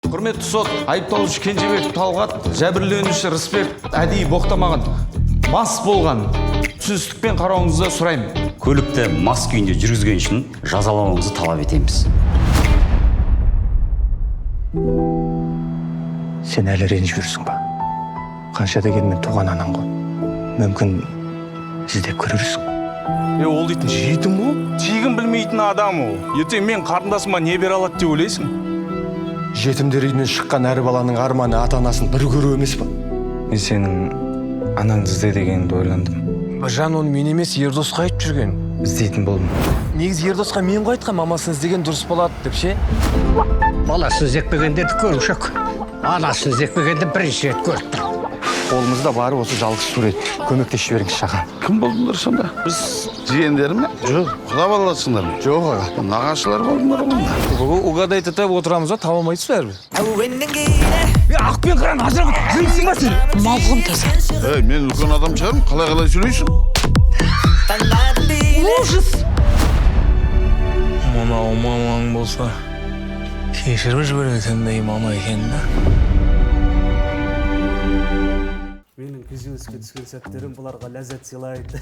Құрметті сот, айыпталушы Кенжебек Талғат, жәбірленуші Рысбек әдейі боқтамаған, мас болған. Түсіністікпен қарауыңызды сұраймын. Көлікті мас күйінде жүргізген үшін жазалауыңызды талап етеміз. Сен әлі ренжіп жүрсің ба? Қанша дегенмен туған анаң ғой. Мүмкін, іздеп көрерсің. Ол дейтін жетім ғой. Тегін білмейтін адам ол. Ертең мен қарындасыма не бере алады деп ойлайсың? Жетімдер үйінен шыққан әр баланың арманы ата-анасын бір көру емес па? Мен сенің анаңды ізде дегеніңді ойландым. Біржан оны мен емес, Ердосқа айтып жүрген. Іздейтін болдым. Негізі Ердосқа мен ғой айтқан, мамасын іздеген дұрыс болады деп ше. Баласын іздеп келгендерді көруші, анасын іздеп келгенді бірінші рет көріп тұр. Қолымызда бары осы жалғыз сурет. Көмектесіп жіберіңізші, аға. Кім болдыңдар сонда? Біз жиендер ме? Жоқ. Құда баласыңдар ма? Жоқ, аға. Нағашылар болдыңдар ғой онда. Угадайте деп отырамыз ба, таба алмайсыз бәрібір. Ақ пен қыран ажырап жүрсің ба сен? Малғұн таза. Ей, мен үлкен адам шығармын, қалай қалай сөйлейсің? Ужас! Мынау мамаң болса, кешіріп жіберетіндей мама екен да. Менің күйзеліске түскен сәттерім бұларға ләззат сыйлайды.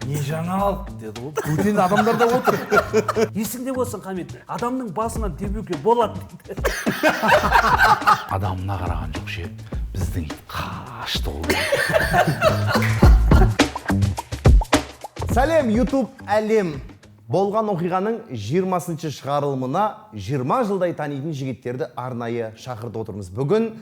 Не жаңалық деді ғой, бөтен адамдар да отыр. Есіңде болсын, Хамит, адамның басынан тебуге болады дейді. Адамына қараған жоқ ше, біздің ит қашты ғой. Сәлем, YouTube әлем! Болған оқиғаның 20-шы шығарылымына 20 жылдай танитын жігіттерді арнайы шақырып отырмыз. Бүгін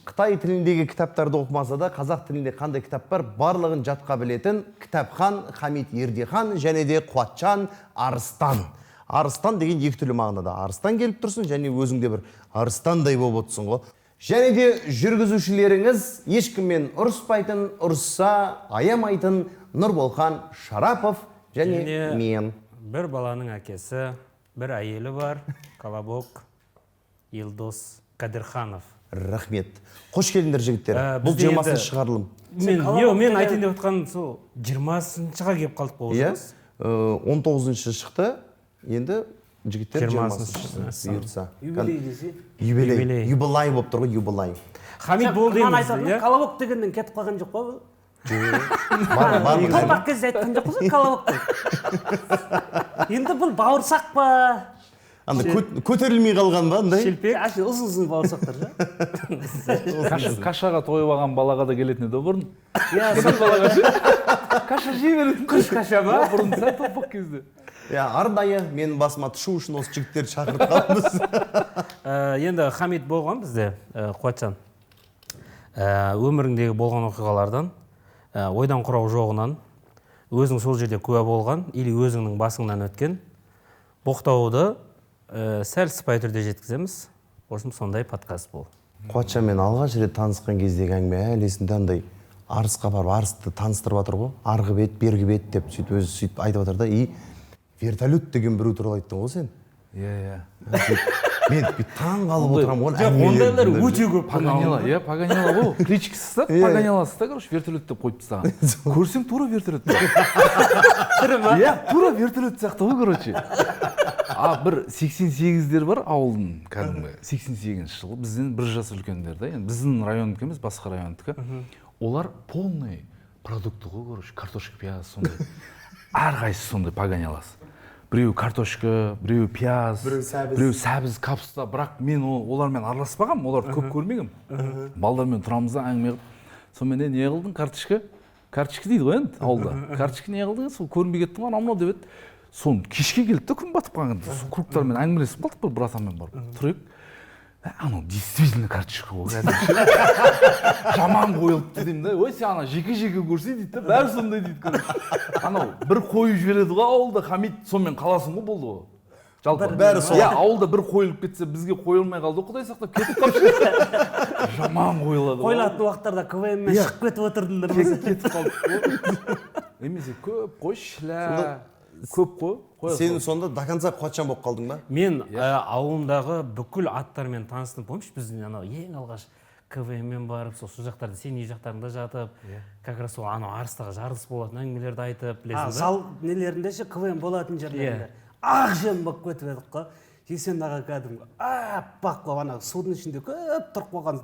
қытай тіліндегі кітаптарды оқымаса да, қазақ тілінде қандай кітап бар, барлығын жатқа білетін кітапхан Хамит Ердехан және де Қуатжан Арыстан. Арыстан деген екі түрлі мағынада. Арыстан келіп тұрсын және өзіңде бір арыстандай болып отырсың ғой. Және де жүргізушілеріңіз ешкіммен ұрыспайтын, ұрысса аямайтын Нұрболхан Шарапов және мен. Бір баланың әкесі, бір әйелі бар, Колобок Елдос Кадырханов. Рахмет. Қош келдіңдер, жігіттер. Бұл Бізде 20-шы енді шығарылым. Мен айтайын деп отқаным сол 20-шыға келіп қалдық қой. Иә. 19-шы шықты. Енді жігіттер 20-шы. 20-шы бұйыртса. Юбилей десе. Юбилей. Юбилей. Юбилей болып тұр ғой, юбилей. Хамит болды енді. Колобок дегеннен кетіп қалған жоқ қой. Бар, бар. Топақ кезде айтқан жоқпыз ғой колобок деп. Енді бұл бауырсақ па? Анда көтерілмей қалған ба андай? Шелпек. Ұзын-ұзын бауырсақтар ша. Кашаға тойып алған балаға да келетін еді бұрын. Иә, сол балаға ше. Каша жей беретін. Күріш каша ма? Бұрын сәл топақ кезде. Иә, арнайы менің басыма түшу үшін осы жігіттерді шақырып қалдымыз. Енді Хамит болған бізде, Қуатжан. Өміріңдегі болған оқиғалардан, ойдан құрау жоғынан, өзің сол жерде куә болған или өзіңнің басыңнан өткен боқтауды сәл сыпайы түрде жеткіземіз. Осым сондай подкаст бол. Қуатжанмен алғаш рет танысқан кездегі әңгіме әлі есімде. Андай Арысқа барып, Арысты таныстырып жатыр ғой. Арғы бет, бергі бет деп сөйтіп өзі сөйтіп айтып жатыр да. И вертолет деген біреу туралы айттың ғой сен. Иә, иә. Мен таң қалып отырамын ғой. Жоқ, ондайлар өте көп. Погоняла, иә, погоняла ғой. Кличкасы да, погоняласы да, короче, вертолет деп қойып тастаған. Көрсең тура вертолет. Тірі ма? Иә, тура вертолет сияқты ғой, короче. А бір 88-дер бар ауылдың кәдімгі. 88-ші жылы бізден бір жас үлкендер да, енді біздің райондікі емес, басқа райондікі. Олар полный продукты ғой, короче, картошка, пияз сондай. Әрқайсысы сондай погоняласы. Біреу картошка, біреу пияз, біреу сәбіз, біреу сәбіз, капуста. Бірақ мен олармен араласпағанмын, оларды көп көрмегенмін. Балдармен тұрамыз да әңгіме қылып. Сонымен не қылдың, картошка? Картошка дейді ғой енді ауылда. Картошка не қылдың, сол көрінбей кеттің ғой, анау мынау деп еді. Соны кешке келді да, күн батып қалғанда. Сол клубтармен әңгімелесіп қалдық, бір братанмен барып. Тұрайық. Анау действительно картошка ғой кәдімгі. Жаман қойылыпты деймін да. Ой, сен ана жеке-жеке көрсей дейді да, бәрі сондай дейді, короче. Анау бір қойып жібереді ғой ауылда, Хамит, сонымен қаласың ғой, болды ғой. Жалпы. Бәрі сол. Иә, ауылда бір қойылып кетсе, бізге қойылмай қалды, Құдай сақтап кетіп қалып. Жаман қойылады. Қойылатын уақыттарда КВМ-мен шығып кетіп отырдыңдар ма? Кетіп қалдық қой. Немесе көп қой, шілә. Көп қой. Сен сонда до конца Қуатжан болып қалдың ба? Мен ауылымдағы бүкіл аттармен таныстым. Помнишь, біздің анау ең алғаш КВМ-мен барып, сол жақтарда, сен үй жақтарында жатып, как раз сол анау Арыстағы жарылыс болатын әңгімелерді айтып, білесің ба? Зал нелерінде ше, КВМ болатын жерлерінде. Ақ жем болып кетіп едік қой. Есен аға кәдімгі аппақ болып, ана судың ішінде көп тұрып қалған.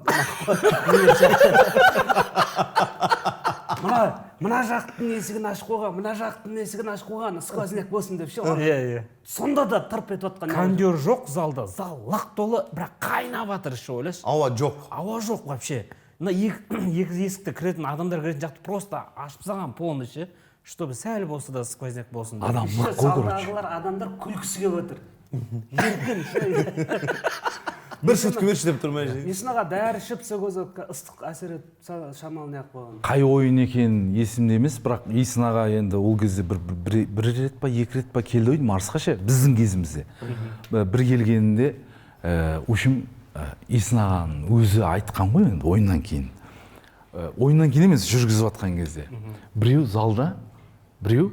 Мына жақтың есігін ашып қойған, мына жақтың есігін ашып қойған, сквозняк болсын деп ше. Иә. Сонда да тырп етіп жатқан. Кондер жоқ залда, зал лық толы, бірақ қайнап жатыр іші, ойлашы. Ауа жоқ. Ауа жоқ вообще. Мына екі есікті кіретін адамдар кіретін жақты просто ашып тастаған полностью, чтобы сәл болса да сквозняк болсын деп. Адам мық қой, короче. Залдағылар адамдар күлкісі келіп отыр. Еркін ше. Бір шутка берші деп тұрмай. Есен аға дәрі ішіп, сол кезде ыстық әсер етіп, шамалы неғып қойған. Қай ойын екенін есімде емес, бірақ Есен аға енді ол кезде бір рет па, екі рет па келді ғой деймін Арысқа ше, біздің кезімізде. Бір келгенінде, в общем, Есен ағаның өзі айтқан ғой енді ойыннан кейін. Ойыннан кейін емес, жүргізіп жатқан кезде. Біреу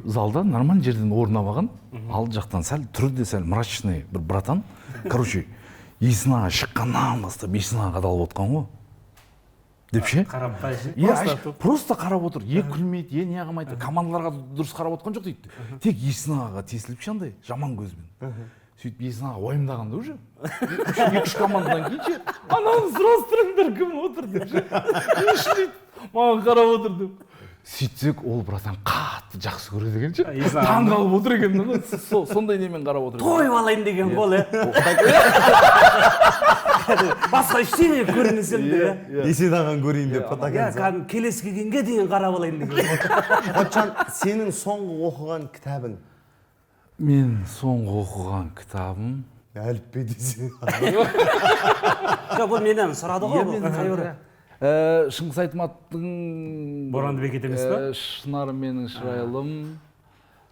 залда нормальный жерден орын алған, алды жақтан сәл түрі де сәл мрачный бір братан. Короче, Есен аға шыққаннан бастап Есен аға қадалып отқан ғой. Деп ше? Қарап просто қарап отыр. Е күлмейді, е не қылмайды. Командаларға дұрыс қарап отқан жоқ дейді. Тек Есен ағаға тесіліп ше андай жаман көзбен. Сөйтіп Есен аға уайымдаған да уже. Екі-үш командадан кейін ше, ананы сұрастырыңдар кім отыр деп ше. Не үшін дейді, маған қарап отыр деп. Сөйтсек, ол братан қатты жақсы көреді екен ше. Таң қалып отыр екен. Сондай немен қарап отыр. Тойып алайын деген қол, е. Басқа ештеңе көрмесем де. Есен ағаны көрейін деп. Иә, кәдімгі келесі келгенге дейін қарап алайын деген. Қуатжан, сенің соңғы оқыған кітабың? Мен соңғы оқыған кітабым... Әліппе десең. Жоқ, бұл менен сұрады ғой. Шыңғыс Айтматовтың Боранды бекет емес па? Шынарым менің шырайлым,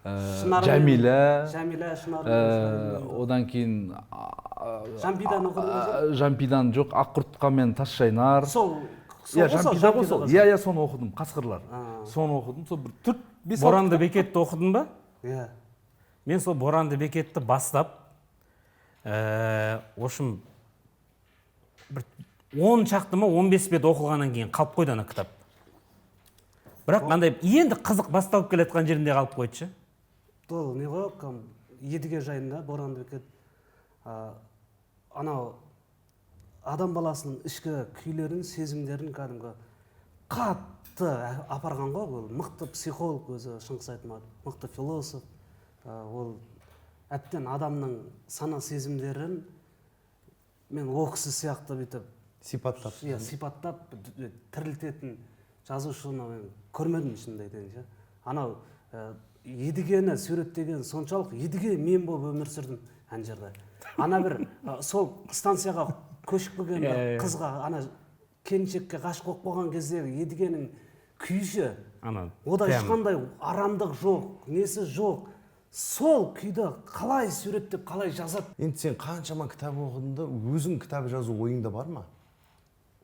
Жәмила, Жәмила, Шынарым. Одан кейін Жампидан оқыдың ба? Жампидан жоқ, Аққұртқа мен Тас шайнар. Сол Жампида ғой сол. Иә, соны оқыдым, Қасқырлар. Соны оқыдым, сол бір 4-5. Боранды бекетті оқыдың ба? Иә. Мен сол Боранды бекетті бастап, в общем, бір 10 шақты ма, 15 бет оқылғаннан кейін қалып қойды ана кітап. Бірақ андай енді қызық басталып келе жатқан жерінде қалып қойды ше. Ол не ғой, Едіге жайында Боранды бекет, анау адам баласының ішкі күйлерін, сезімдерін кәдімгі қатты апарған ғой. Ол мықты психолог өзі Шыңғыс Айтматов, мықты философ. Ол әбден адамның сана сезімдерін мен ол кісі сияқты бүйтіп сипаттап, иә, сипаттап тірілтетін жазушыны мен көрмедім, шынымды айтайын ше. Анау Едігені суреттеген соншалық, Едіге мен болып өмір сүрдім ана жерде. Ана бір сол станцияға көшіп келген бір қызға, ана келіншекке ғашық болып қалған кездегі Едігенің күйші, ода ешқандай арамдық жоқ, несі жоқ. Сол күйді қалай суреттеп, қалай жазады? Енді сен қаншама кітап оқыдың да, өзің кітап жазу ойыңда бар ма?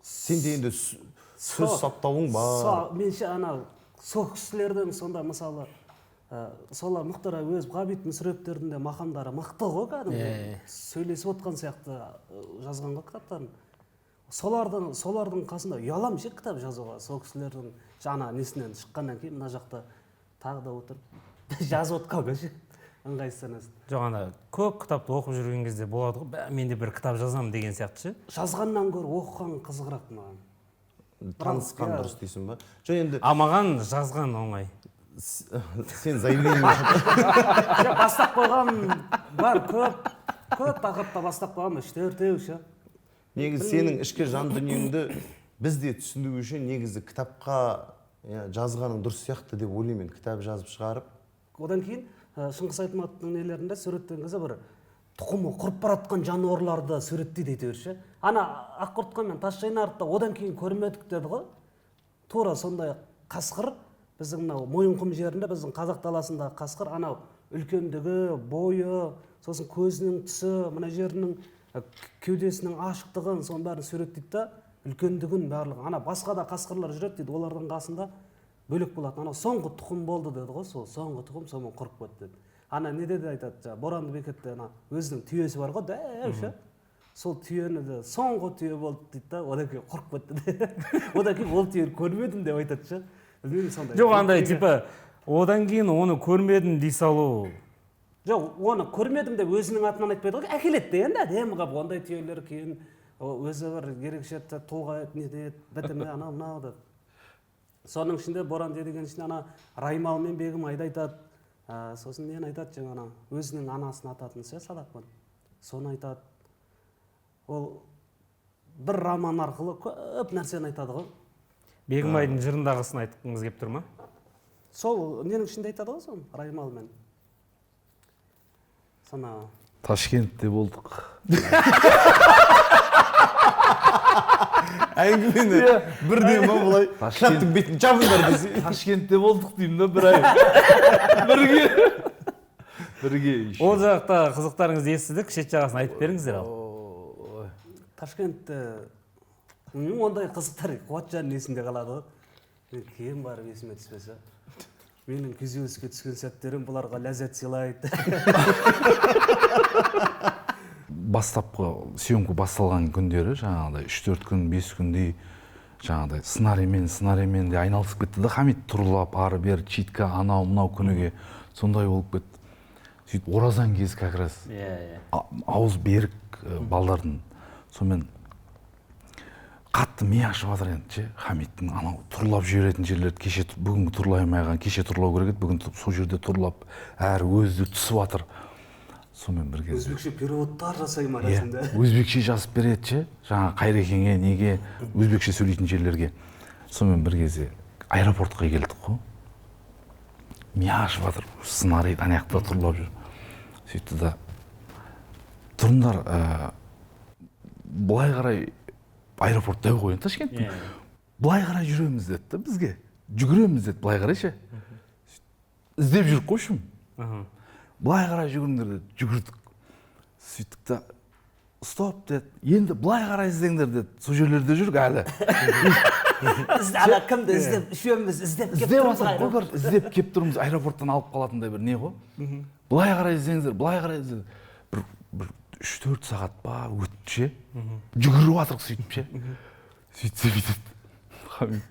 Сенде енді сөз саптауың бар. Менше анау сол кісілердің сонда мысалы, солар Мұхтар Әуезов, Ғабит Мүсірептердің де мақамдары мықты ғой кәдімгі. Сөйлесіп отқан сияқты жазған ғой кітаптарын. Солардың қасында ұяламын ше кітап жазуға. Сол кісілердің жаңа несінен шыққаннан кейін мына жақта тағы да отырып жазып отқан ше, ыңғайсызданасың. Жоқ, ана көп кітапты оқып жүрген кезде болады ғой, мен де бір кітап жазамын деген сияқты ше. Жазғаннан гөрі оқыған қызығырақ маған. Танысқан дұрыс дейсің ба? Жоқ, енді а маған жазған оңай. Сен заявление бастап қойған бар, көп көп тақырыпта бастап қойған, 3-4 ше. Негізі сенің ішкі жан дүниеңді біз де түсіну үшін негізі кітапқа жазғаның дұрыс сияқты деп ойлаймын. Кітап жазып шығарып. Одан кейін Шыңғыс Айтматовтың нелерінде суреттеген кезде бір тұқымы құрып бара жатқан жануарларды суреттейді әйтеуір ше. Ана Аққұртқа мен Тас шайнарды да одан кейін көрмедік деді ғой. Тура сондай қасқыр біздің мынау Мойынқұм жерінде, біздің қазақ даласындағы қасқыр, анау үлкендігі, бойы, сосын көзінің түсі, мына жерінің кеудесінің ашықтығын, соның бәрін суреттейді да, үлкендігін барлығы. Ана басқа да қасқырлар жүреді дейді, олардың қасында бөлек болатын. Анау соңғы тұқым болды деді ғой, сол соңғы тұқым сонымен құрып кетті деді. Ана не деді айтады, жаңа Боранды бекетте ана өзінің түйесі бар ғой, дәу ше. Сол түйені де соңғы түйе болды дейді да, одан кейін құрып кетті. Одан кейін ол түйені көрмедім деп айтады ше. Білмеймін сондай. Жоқ, андай типа одан кейін оны көрмедім дей салу. Жоқ, оны көрмедім деп өзінің атынан айтпайды ғой, әкеледі де енді әдемі қылып, ондай түйелер кейін өзі бір ерекше тұлға не еді, бітімі анау мынау деп. Соның ішінде Боран деген ішінде ана Раймал мен Бегімайды айтады, сосын нені айтады жаңа ана өзінің анасын ататын ше Садақпан, соны айтады. Ол бір роман арқылы көп нәрсені айтады ғой. Бегімайдың жырындағысын айтқыңыз келіп тұр ма? Сол ненің ішінде айтады ғой соны, Раймалмен. Сана Ташкентте болдық. Әңгімені бірден ма былай кітаптың бетін жабыңдар десе. Ташкентте болдық деймін да бір ай. Бірге. Ол жақта қызықтарыңызды естідік, шет жағасын айтып беріңіздер ал. Ташкентте ондай қызықтар Қуатжан есімде қалады ғой. Кейін барып есіме түспесе. Менің күйзеліске түскен сәттерім бұларға ләззат сыйлайды. Бастапқы съемка басталған күндері жаңағыдай 3-4 күн, 5 күндей жаңағыдай сценариймен де айналысып кетті да Хамит тұрлап ары бері читка анау мынау күніге сондай болып кетті. Сөйтіп оразан кезі как раз ауыз берік балдардың сонымен қатты ми ашып жатыр енді ше. Хамиттің анау тұрлап жіберетін жерлерді кеше бүгінгі тұрлай алмай қалған, кеше тұрлау керек еді, бүгін сол жерде тұрлап әрі өзі түсіп жатыр. Сонымен бір кезде өзбекше переводтар жасаймын арасында. Өзбекше жазып береді ше, жаңа Қайрекеңе неге өзбекше сөйлейтін жерлерге. Сонымен бір кезде аэропортқа келдік қой. Ми ашып жатыр, сценарий ана жақта тұрлап жүр. Сөйтті да тұрыңдар, былай қарай аэропорт дәу ғой енді Ташкенттің. Былай қарай жүреміз деді да бізге. Жүгіреміз деді былай қарай ше. Іздеп жүрік қой шым. Былай қарай жүгіріңдер деді, жүгірдік. Сөйттік та стоп деді, енді былай қарай іздеңдер деді. Сол жерлерде жүрік әлі. Біз ана кімді іздеп, үшеуміз іздеп кеп тұрмыз. Іздеп кеп тұрмыз, аэропорттан алып қалатындай бір не ғой. Былай қарай іздеңіздер, былай қарай іздеңіздер. Бір 3-4 сағат па өтті ше. Жүгіріп жатырық сөйтіп ше. Сөйтсе бүйтеді. Хамит,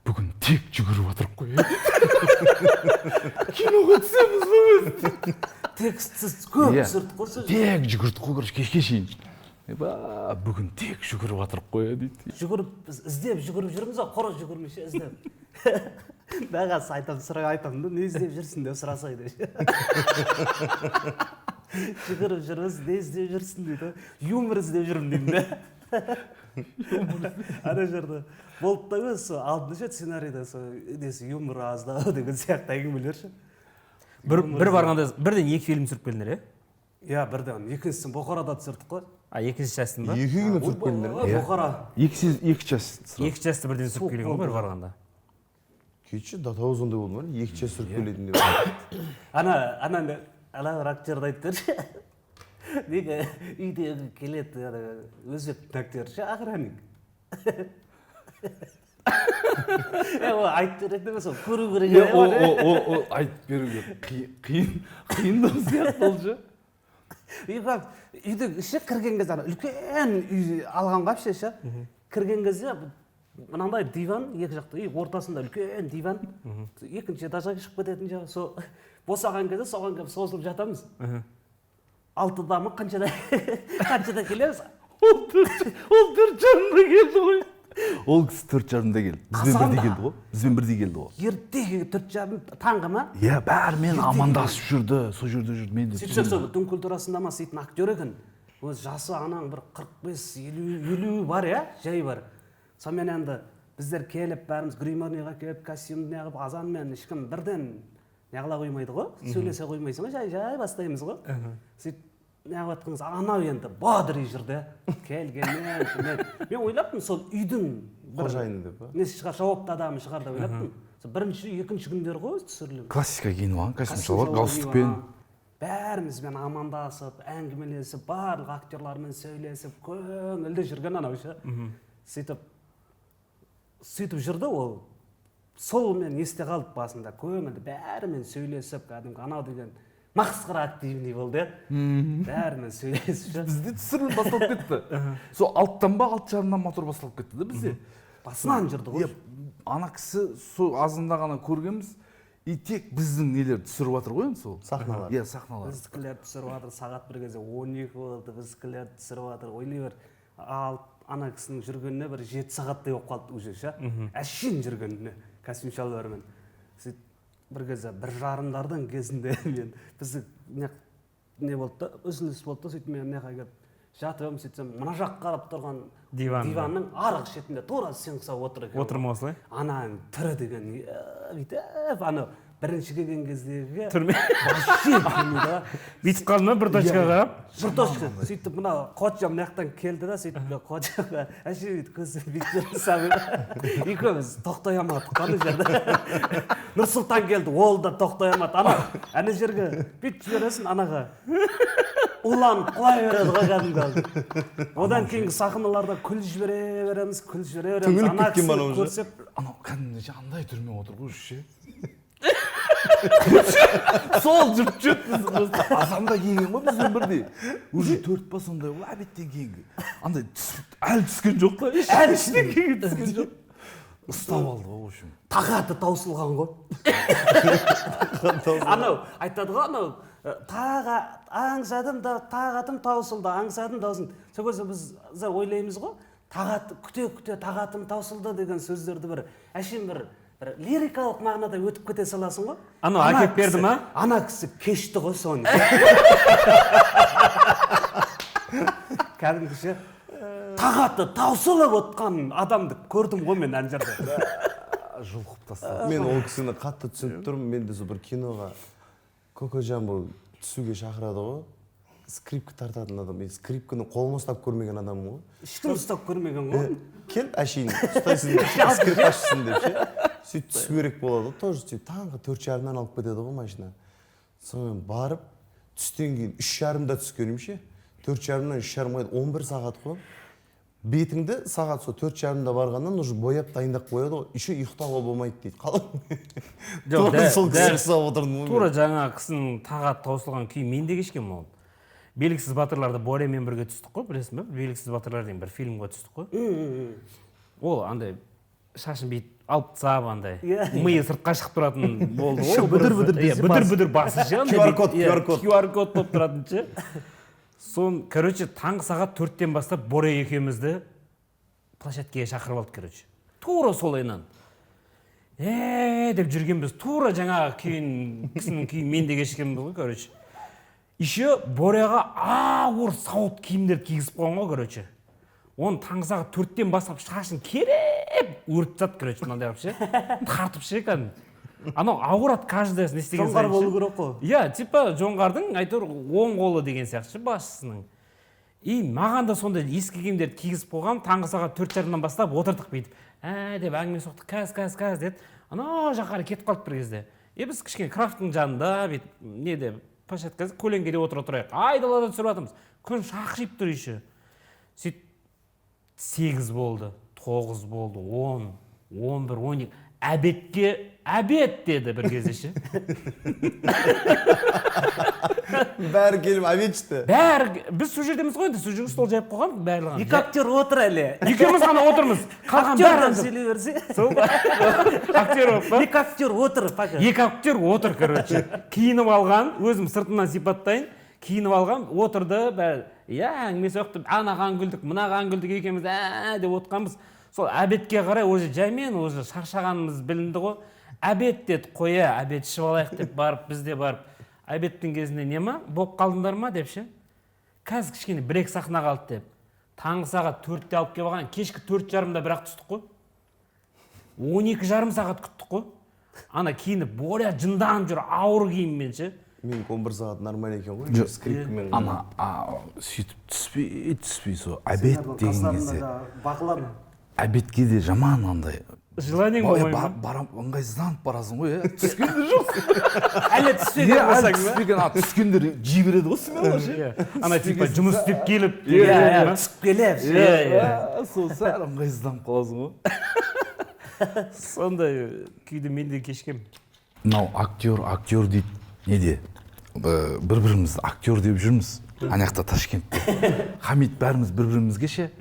бүгін тек жүгіріп жатырық қой. Киноға түсеміз бе біз? Текстсіз көп түсірдік қой. Тек жүгірдік қой, короче, кешке шейін. Бүгін тек жүгіріп жатырық қой дейді. Жүгіріп, біз іздеп жүгіріп жүрміз ғой, құр жүгірмейше іздеп. Бағасы айтам, сұрақ айтам да, не іздеп жүрсің деп сұрасай деп. Жүгіріп жүрміз, не іздеп жүрсің дейді. Юмор іздеп жүрмін деймін да. Ана жерде болды да өзі алдында ше сценарийда сол несі юмор аздау деген сияқты әңгімелер ше. Бір барғанда бірден екі фильм түсіріп келдіңдер, иә? Иә, бірден. Екіншісін Бұхарада түсірдік қой. А, екінші частын ба? Екі күні түсіріп келдіңдер ме? Бұхара. Екі часть. Екі частьты бірден түсіріп келген ғой бір барғанда. Кетші, датауыз ондай болды ма? Екі часть түсіріп келетін деп. Ана ана бір актерді айтып берші. Неге үйде келеді өзбек актері ше, охранник. Ол айтып беретін емес, ол көру керек. Ол айтып беруге қиындау сияқты ол ше. Үйдің іші кірген кезде ана үлкен үй алған ғой вообще ше. Кірген кезде мынандай диван, екі жақта үй ортасында үлкен диван, екінші этажға шығып кететін жағы. Сол босаған кезде соған келіп созылып жатамыз. 6-да ма қаншада келеміз? Ол 4:30-да келді ғой. Ол кісі 4:30-да келді. Бізбен бірдей келді ғой. Бізбен бірдей келді ғой. Ерте 4:30 таңғы ма? Иә, бәрімен амандасып жүрді, сол жерде жүрді. Мен де. Сөйтсек сол дін культурасында ма істейтін актер екен. Өз жасы анаң бір 45-50 бар, иә, жай бар. Сонымен енді біздер келіп бәріміз гримерныйға келіп костюмді неғып азанмен ешкім бірден неғыла қоймайды ғой, сөйлесе қоймайсың ғой, жай-жай бастаймыз ғой. Сөйтіп неғып жатқаныңыз анау енді бодрый жүрді. Келгеннен мен ойлаптым сол үйдің қожайыны деп па? Несі шығар, жауапты адамы шығар деп ойлаптым. Сол бірінші, екінші күндер ғой түсірілім. Классика киініп алған, костюм шалбар, галстукпен. Бәрімізбен амандасып, әңгімелесіп, барлық актерлармен сөйлесіп, көңілді жүрген анау ше. Сөйтіп жүрді ол. Сол мен есте қалды басында, көңілді бәрімен сөйлесіп, кәдімгі анау деген масқара активный болды, бәрімен сөйлесіп. Бізде түсірілім басталып кетті. Сол 6-тан ба, 6:30-дан мотор басталып кетті да бізде. Басынан жүрді ғой. Ана кісі сол азында ғана көргенбіз. И тек біздің нелер түсіріп жатыр ғой енді сол. Сахналар. Иә, сахналар. Біздікілер түсіріп жатыр, сағат бір кезде 12 болды, біздікілер түсіріп жатыр. Ойлай бер, ал ана кісінің жүргеніне бір 7 сағаттай болып қалды уже ше. Әшейін жүргеніне костюм шалбармен. Сөйтіп бір кезде 1:30-дардың кезінде мен бізді не болды да, үзіліс болды да, сөйтіп мен мына жаққа келіп жатып едім, сөйтсем мына жаққа қарап тұрған диванның арғы шетінде тура сен ұқсап отыр екен. Отыр ма осылай? Ананың түрі деген бүйтіп анау бірінші келген кездегі Түрме. вообще келмейді. Бүйтіп қалды ма бір точкаға қарап? Бір точка. Сөйтіп мына Қожа мына жақтан келді да, сөйтіп Қожаға әшейін бүйтіп көзін бүйтіп жасап екеуміз тоқтай алмадық ана жерде. Нұрсұлтан келді, ол да тоқтай алмады. Ана жерге бүйтіп жібересің, анаға уланып құлай береді ғой кәдімгі. Одан кейінгі сахналарда күл жібере береміз, күл жібере береміз. Түңіліп Ана кеткен кісіні бала уже. көрсек, Анау кәдімгі андай түрмен отыр ғой ше. Сол жүріп жүріп азанда келген ғой бізбен бірдей. Уже 4 па сондай ғой, обедтен кейінгі. Андай әлі түскен жоқ та. Әлі ештеңеге түскен жоқ. Ұстап алды ғой, в общем. Тағаты таусылған ғой. Анау айтады ғой, анау аңсадым да тағатым таусылды, аңсадым таусылды. Сол кезде біз ойлаймыз ғой, тағат күте-күте тағатым таусылды деген сөздерді бір әшейін бір лирикалық мағынада өтіп кете саласың ғой. Анау әкеп берді ма? Ана кісі кешті ғой соны. Кәдімгіше тағаты таусылып отқан адамды көрдім ғой мен ана жерде. Жұлқып тастады. Мен ол кісіні қатты түсініп тұрмын. Мен де сол бір киноға Коко Джамбо түсуге шақырады ғой. Скрипка тартатын адам. Мен скрипканы қолыма ұстап көрмеген адаммын ғой. Ешкім ұстап көрмеген ғой. Кел әшейін ұстайсың, скрипкашысың деп ше. Сөйтіп түсу керек болады ғой. Тоже сөйтіп таңғы 4:30-нан алып кетеді ғой машина. Сонымен барып түстен кейін 3:30-да түскенім ше. 4:30-нан 3:30-ға дейін 11 сағат қой. Бетіңді сағат сол 4:30-да барғаннан уже бояп дайындап қояды ғой. Еще ұйықтауға болмайды дейді. Қалай? Тура сол кісі ұқсап отырдым ғой. Тура жаңа кісінің тағат таусылған күйі мен де кешкенмін ол. Белгісіз батырларды Боремен бірге түстік қой, білесің бе? Белгісіз батырлар деген бір фильмге түстік қой. Ол андай шашын бүйтіп алып тастап андай миы сыртқа шығып тұратын болды ғой. Бүдір-бүдір десе бүдір-бүдір басы ше, андай QR-код, QR-код. QR-код болып тұратын ше. Сон, короче, таңғы сағат 4-тен бастап Боре екеумізді площадкеге шақырып алды, короче. Тура солайынан. Деп жүргенбіз. Тура жаңағы күйін, кісінің күйін мен де кешкенбіз ғой, короче. Еще Бореға ауыр сауыт киімдерді кигізіп қойған ғой, короче. Оны таңғы сағат 4-тен бастап шашын кереп өріп тастады, короче, мынандай қылып ше. Тартып ше кәдімгі. Анау ауырады каждыйсы не істеген Жоңғар сайын болу ше. керек қой. Иә, типа жоңғардың әйтеуір оң қолы деген сияқты ше басшысының. И маған да сондай ескі киімдерді кигізіп қойған, таңғы сағат 4:30-нан бастап отырдық бүйтіп. Деп әңгіме соқтық, кәз, кәз, кәз деді. Анау жаққа қарай кетіп қалды бір кезде. Біз кішкене крафттың жанында бүйтіп неде площадкада көлеңкеде отыра тұрайық. Айдалада түсіріп жатырмыз. Күн шақшиып тұр еще. Сөйтіп 8 болды, 9 болды, 10, 11, 12. Обедке, обед деді бір кезде ше. Бәрі келіп обед ішті. Бәрі, біз сол жердеміз ғой енді, сол жерге стол жайып қойған барлығын. Екі актер отыр әлі. Екеуміз ғана отырмыз. Қалған бәрі Актердан сөйлей берсе. Сол актер болып па? Екі актер отыр, пока. Екі актер отыр, короче. Киініп алған, өзім сыртынан сипаттайын. Киініп алған, отырды, бәрі. Иә, әңгіме соқты, анаған күлдік, мынаған күлдік екеуміз, деп отқанбыз. Сол обедке қарай уже жаймен, уже шаршағанымыз білінді ғой. Обед деді, қоя, обед ішіп алайық деп барып, біз де барып, обедтің кезінде не ма, болып қалдыңдар ма деп ше. Қазір кішкене бір екі сахна қалды деп. Таңғы сағат 4-те алып келіп алған, кешкі 4:30-да бірақ түстік қой. 12,5 сағат күттік қой. Ана киініп, Боря жынданып жүр, ауыр киіммен ше. Менікі 11 сағат нормально екен ғой, скрипкамен. Ана сөйтіп түспей сол обед деген кезде. Бақылап. Обедке де жаман андай. Желаниең болмай ма? Барам, ыңғайсызданып барасың ғой, түскен де жоқ. Әлі түспеген болсаң ба? Түспеген, түскендер жей береді ғой смело ше. Ана типа жұмыс істеп келіп. Иә, түсіп келіп. Иә, сол сәл ыңғайсызданып қаласың ғой. Сондай күйді мен де кешкем. Мынау актер, актер дейді неде? Бір-бірімізді актер деп жүрміз. Ана жақта Ташкентте. Хамит бәріміз бір-бірімізге ше.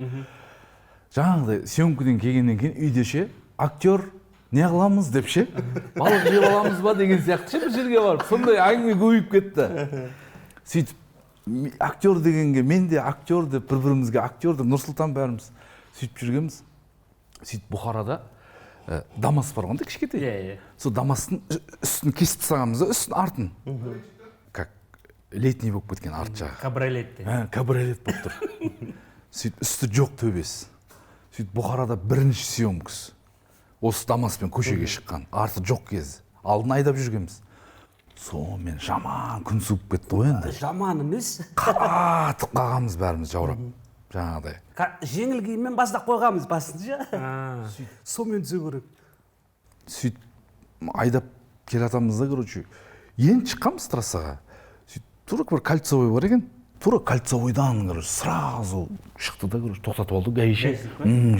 Жаңағыдай съемкіден келгеннен кейін үйде ше, актер Не қыламыз деп ше, балық жеп аламыз ба деген сияқты ше, бір жерге барып сондай әңгіме көбейіп кетті. Сөйтіп актер дегенге мен де актер деп, бір бірімізге актер деп, Нұрсұлтан бәріміз сөйтіп жүргенбіз. Сөйтіп Бұхарада Дамас бар ғой кішкентай. Иә. Сол Дамастың үстін кесіп тастағанбыз да, үстін, артын. Как летний болып кеткен арт жағы. Кабриолет. Кабриолет болып тұр. Сөйтіп үсті жоқ, төбесі. Сөйтіп Бұхарада бірінші съемкасы. Осы Дамаспен көшеге шыққан, арты жоқ кезі. Алдын айдап жүргенбіз. Сонымен жаман күн суып кетті ғой енді. Жаман емес. Қатып қалғанбыз бәріміз жаурап. Жаңағыдай. Жеңіл киіммен бастап қойғанбыз басын ше. Сонымен түсу керек. Сөйтіп айдап келе жатамыз да, короче. Енді шыққанбыз трассаға. Сөйтіп тура бір кольцевой бар екен. Тура кольцевойдан, короче, сразу шықты да, короче, тоқтатып алды ГАИ ше.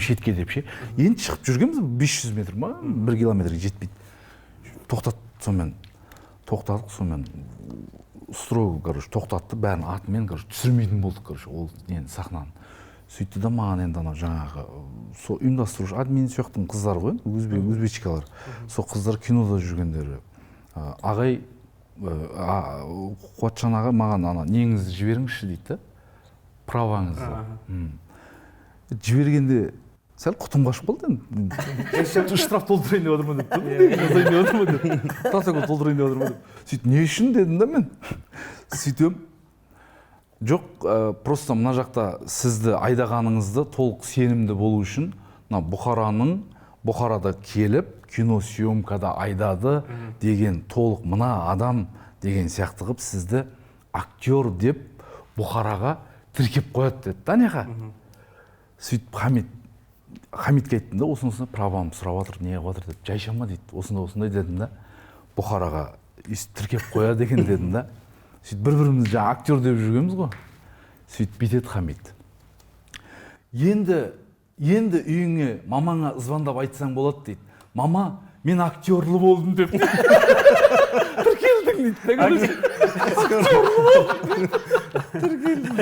Шетке деп ше. Енді шығып жүргенбіз 500 метр ма, 1 километрге жетпейді. Тоқтат, сонымен тоқтадық, сонымен строго, короче, тоқтатты, бәрін атымен, короче, түсірмейтін болдық, короче, ол нені, сахнаны. Сөйтті да маған енді анау жаңағы сол ұйымдастырушы админ сияқтың қыздары ғой, өзбечкалар. Сол қыздар кинода жүргендері. Ағай, Қуатжан аға, маған ана неңізді жіберіңізші дейді да, праваңызды. Жібергенде сәл құтым қашып қалды енді. Штраф толтырайын деп отырмын деп, жазайын деп отырмын деп, протокол толтырайын деп отырмын деп. Сөйтіп не үшін дедім да мен. Сөйтем, жоқ, просто мына жақта сізді айдағаныңызды толық сенімді болу үшін мына Бұхарада келіп кино съемкада айдады деген толық мына адам деген сияқты қылып сізді актер деп Бұхараға тіркеп қояды деді да неға. Сөйтіп Хамитке айттым да, осыны правамды сұрап жатыр, не қылып жатыр деп, жайша ма дейді, осындай осындай дедім да, Бұхараға тіркеп қояды екен дедім да. Сөйтіп бір-бірімізді жаңа актер деп жүргенбіз ғой. Сөйтіп бүйтеді Хамит. Енді үйіңе мамаңа звондап айтсаң болады дейді. Мама, мен актерлы болдым деп. Тіркелдің дейді. Актерлы болдым дейді. Тіркелдің.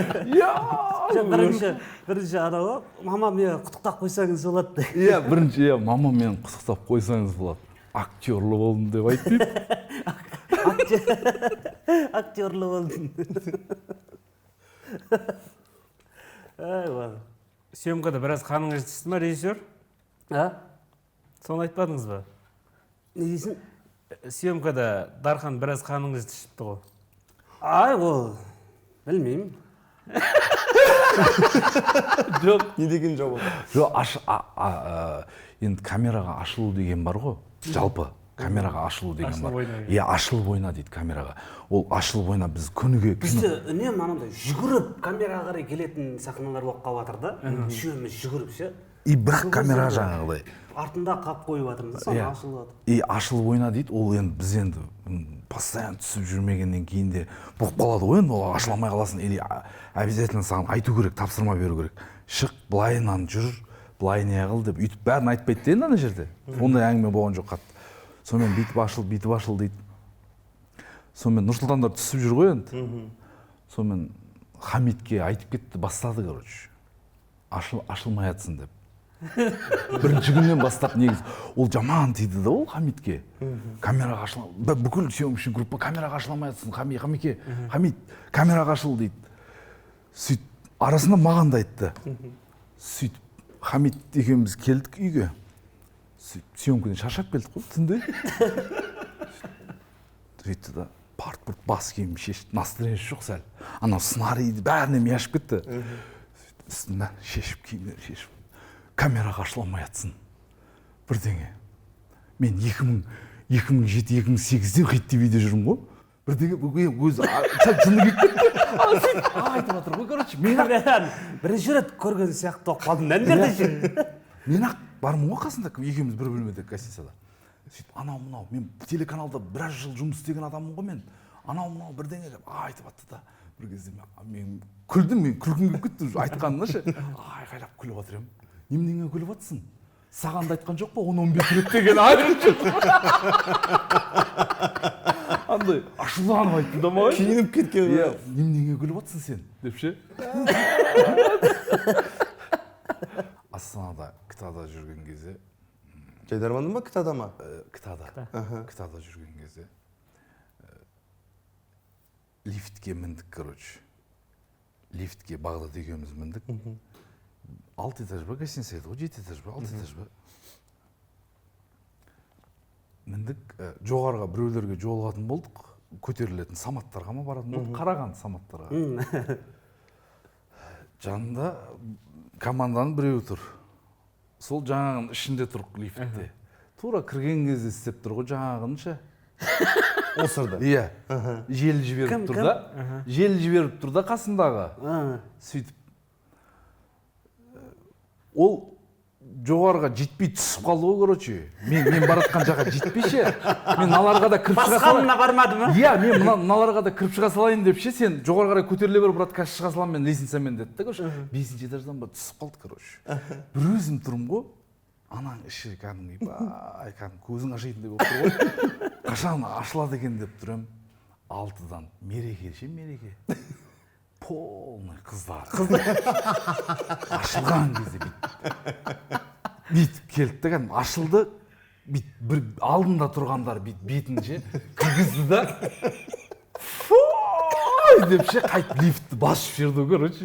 Бірінші анау, мама, мені құттықтап қойсаңыз болады. Иә, бірінші, иә, мама, мені құттықтап қойсаңыз болады. Актерлы болдым деп айт дейді. Актерлы болдым. Съемкада біраз қаныңыз түсті ма, режиссер? А? Соны айтпадыңыз ба? Не дейсің? Съемкада Дархан біраз қаныңыз түсіпті ғой. Ай, ол білмеймін. Жоқ. Не деген жауап? Жоқ, енді камераға ашылу деген бар ғой, жалпы камераға ашылу деген бар. Иә, ашылып ойна дейді камераға. Ол ашылып ойна біз күніге. Бізде үнемі анандай жүгіріп камераға қарай келетін сахналар болып қалып жатыр да. Үшеуміз жүгіріп ше. И бірақ камера жаңағыдай. Артында қап қойып жатырмыз, соны ашылып жатыр. И ашылып ойна дейді, ол енді біз енді постоянно түсіп жүрмегеннен кейін де бұғып қалады ғой енді, ол ашыла алмай қаласың, или обязательно саған айту керек, тапсырма беру керек. Шық, былайынан жүр, былай не қыл деп, өйтіп бәрін айтпайды да енді ана жерде. Ондай әңгіме болған жоқ қатты. Сонымен бүйтіп ашыл, бүйтіп ашыл дейді. Сонымен Нұрсұлтандар түсіп жүр ғой енді. Сонымен Хамитке айтып кетті, бастады, короче. Ашылмай атсын деп. Бірінші күннен бастап негізі ол жаман тиді да ол Хамитке. Камераға ашыла, бүкіл съемочный группа камераға ашыла алмай атсын, Хамике, Хамит, камераға ашыл дейді. Сөйтіп арасында маған да айтты. Сөйтіп Хамит екеуміз келдік үйге. Сөйтіп съемкадан шаршап келдік қой түнде. Сөйтті да парт-пұрт бас киімін шешті, настроениесі жоқ сәл. Анау сценарийді бәріне ми ашып кетті. Сөйтіп үстін бәрін шешіп, киімдерін шешіп, камераға ашыла алмай атсын. Бірдеңе. Мен 2007-2008-де Хит ТВ-де жүрмін ғой. Бірдеңе өзі сәл жыны келіп кетті. Сөйтіп айтып жатыр ғой, короче. Бірінші рет көрген сияқты болып қалдым. Нәндерде ше. Мен ақ бармын ғой қасында, екеуміз бір бөлмеде гостиницада. Сөйтіп анау мынау, мен телеканалда біраз жыл жұмыс істеген адаммын ғой мен. Анау мынау бірдеңе деп айтып атты да. Бір кезде мен күлдім, мен күлкім келіп кетті уже айтқанына ше. Айқайлап күліп жатыр едім. Неменеге күліп жатсың? Саған да айтқан жоқ па, 10-15 рет деген айырып жүр. Андай ашуланып айтты да маған. Киініп кеткен. Иә, неменеге күліп жатсың сен деп ше. Астанада КТА-да жүрген кезде Жайдарманда ма, КТАда ма? КТАда. КТАда жүрген кезде лифтке міндік, короче. Лифтке Бағдат екеуміз міндік. 6 этаж ба, гостиница еді ғой, 7 этаж ба, 6 этаж ба. Міндік, жоғарыға біреулерге жолығатын болдық, көтерілетін Саматтарға ма баратын болдық, Қарағанды Саматтарға. Жанында команданың біреуі тұр. Сол жаңағының ішінде тұр лифтте. Тура кірген кезде істеп тұр ғой жаңағыны ше. Осырды. Иә. Жел жіберіп тұр да. Жел жіберіп тұр да қасындағы. Сөйтіп ол жоғарыға жетпей түсіп қалды ғой, короче. Мен баратқан жаққа жетпей ше. Мен мыналарға да кіріп шыға салайын. Басқанына бармады ма? Иә, мен мыналарға да кіріп шыға салайын деп ше, сен жоғары қарай көтеріле бер, брат, қазір шыға саламын мен лестницамен деді да, короче. 5-ші этаждан ба түсіп қалды, короче. Бір өзім тұрмын ғой. Анаң іші кәдімгі, бай, кәдімгі көзің ашитындай болып тұр ғой. Қашан ашылады екен деп тұр едім. 6-дан мереке ше, мереке. Полный қыздар. Ашылған кезде бүйтіп келді де, кәдімгі ашылды, бүйтіп бір алдында тұрғандар бүйтіп бетін ше кіргізді да, фой деп ше қайтып лифтті басып жіберді ғой, короче.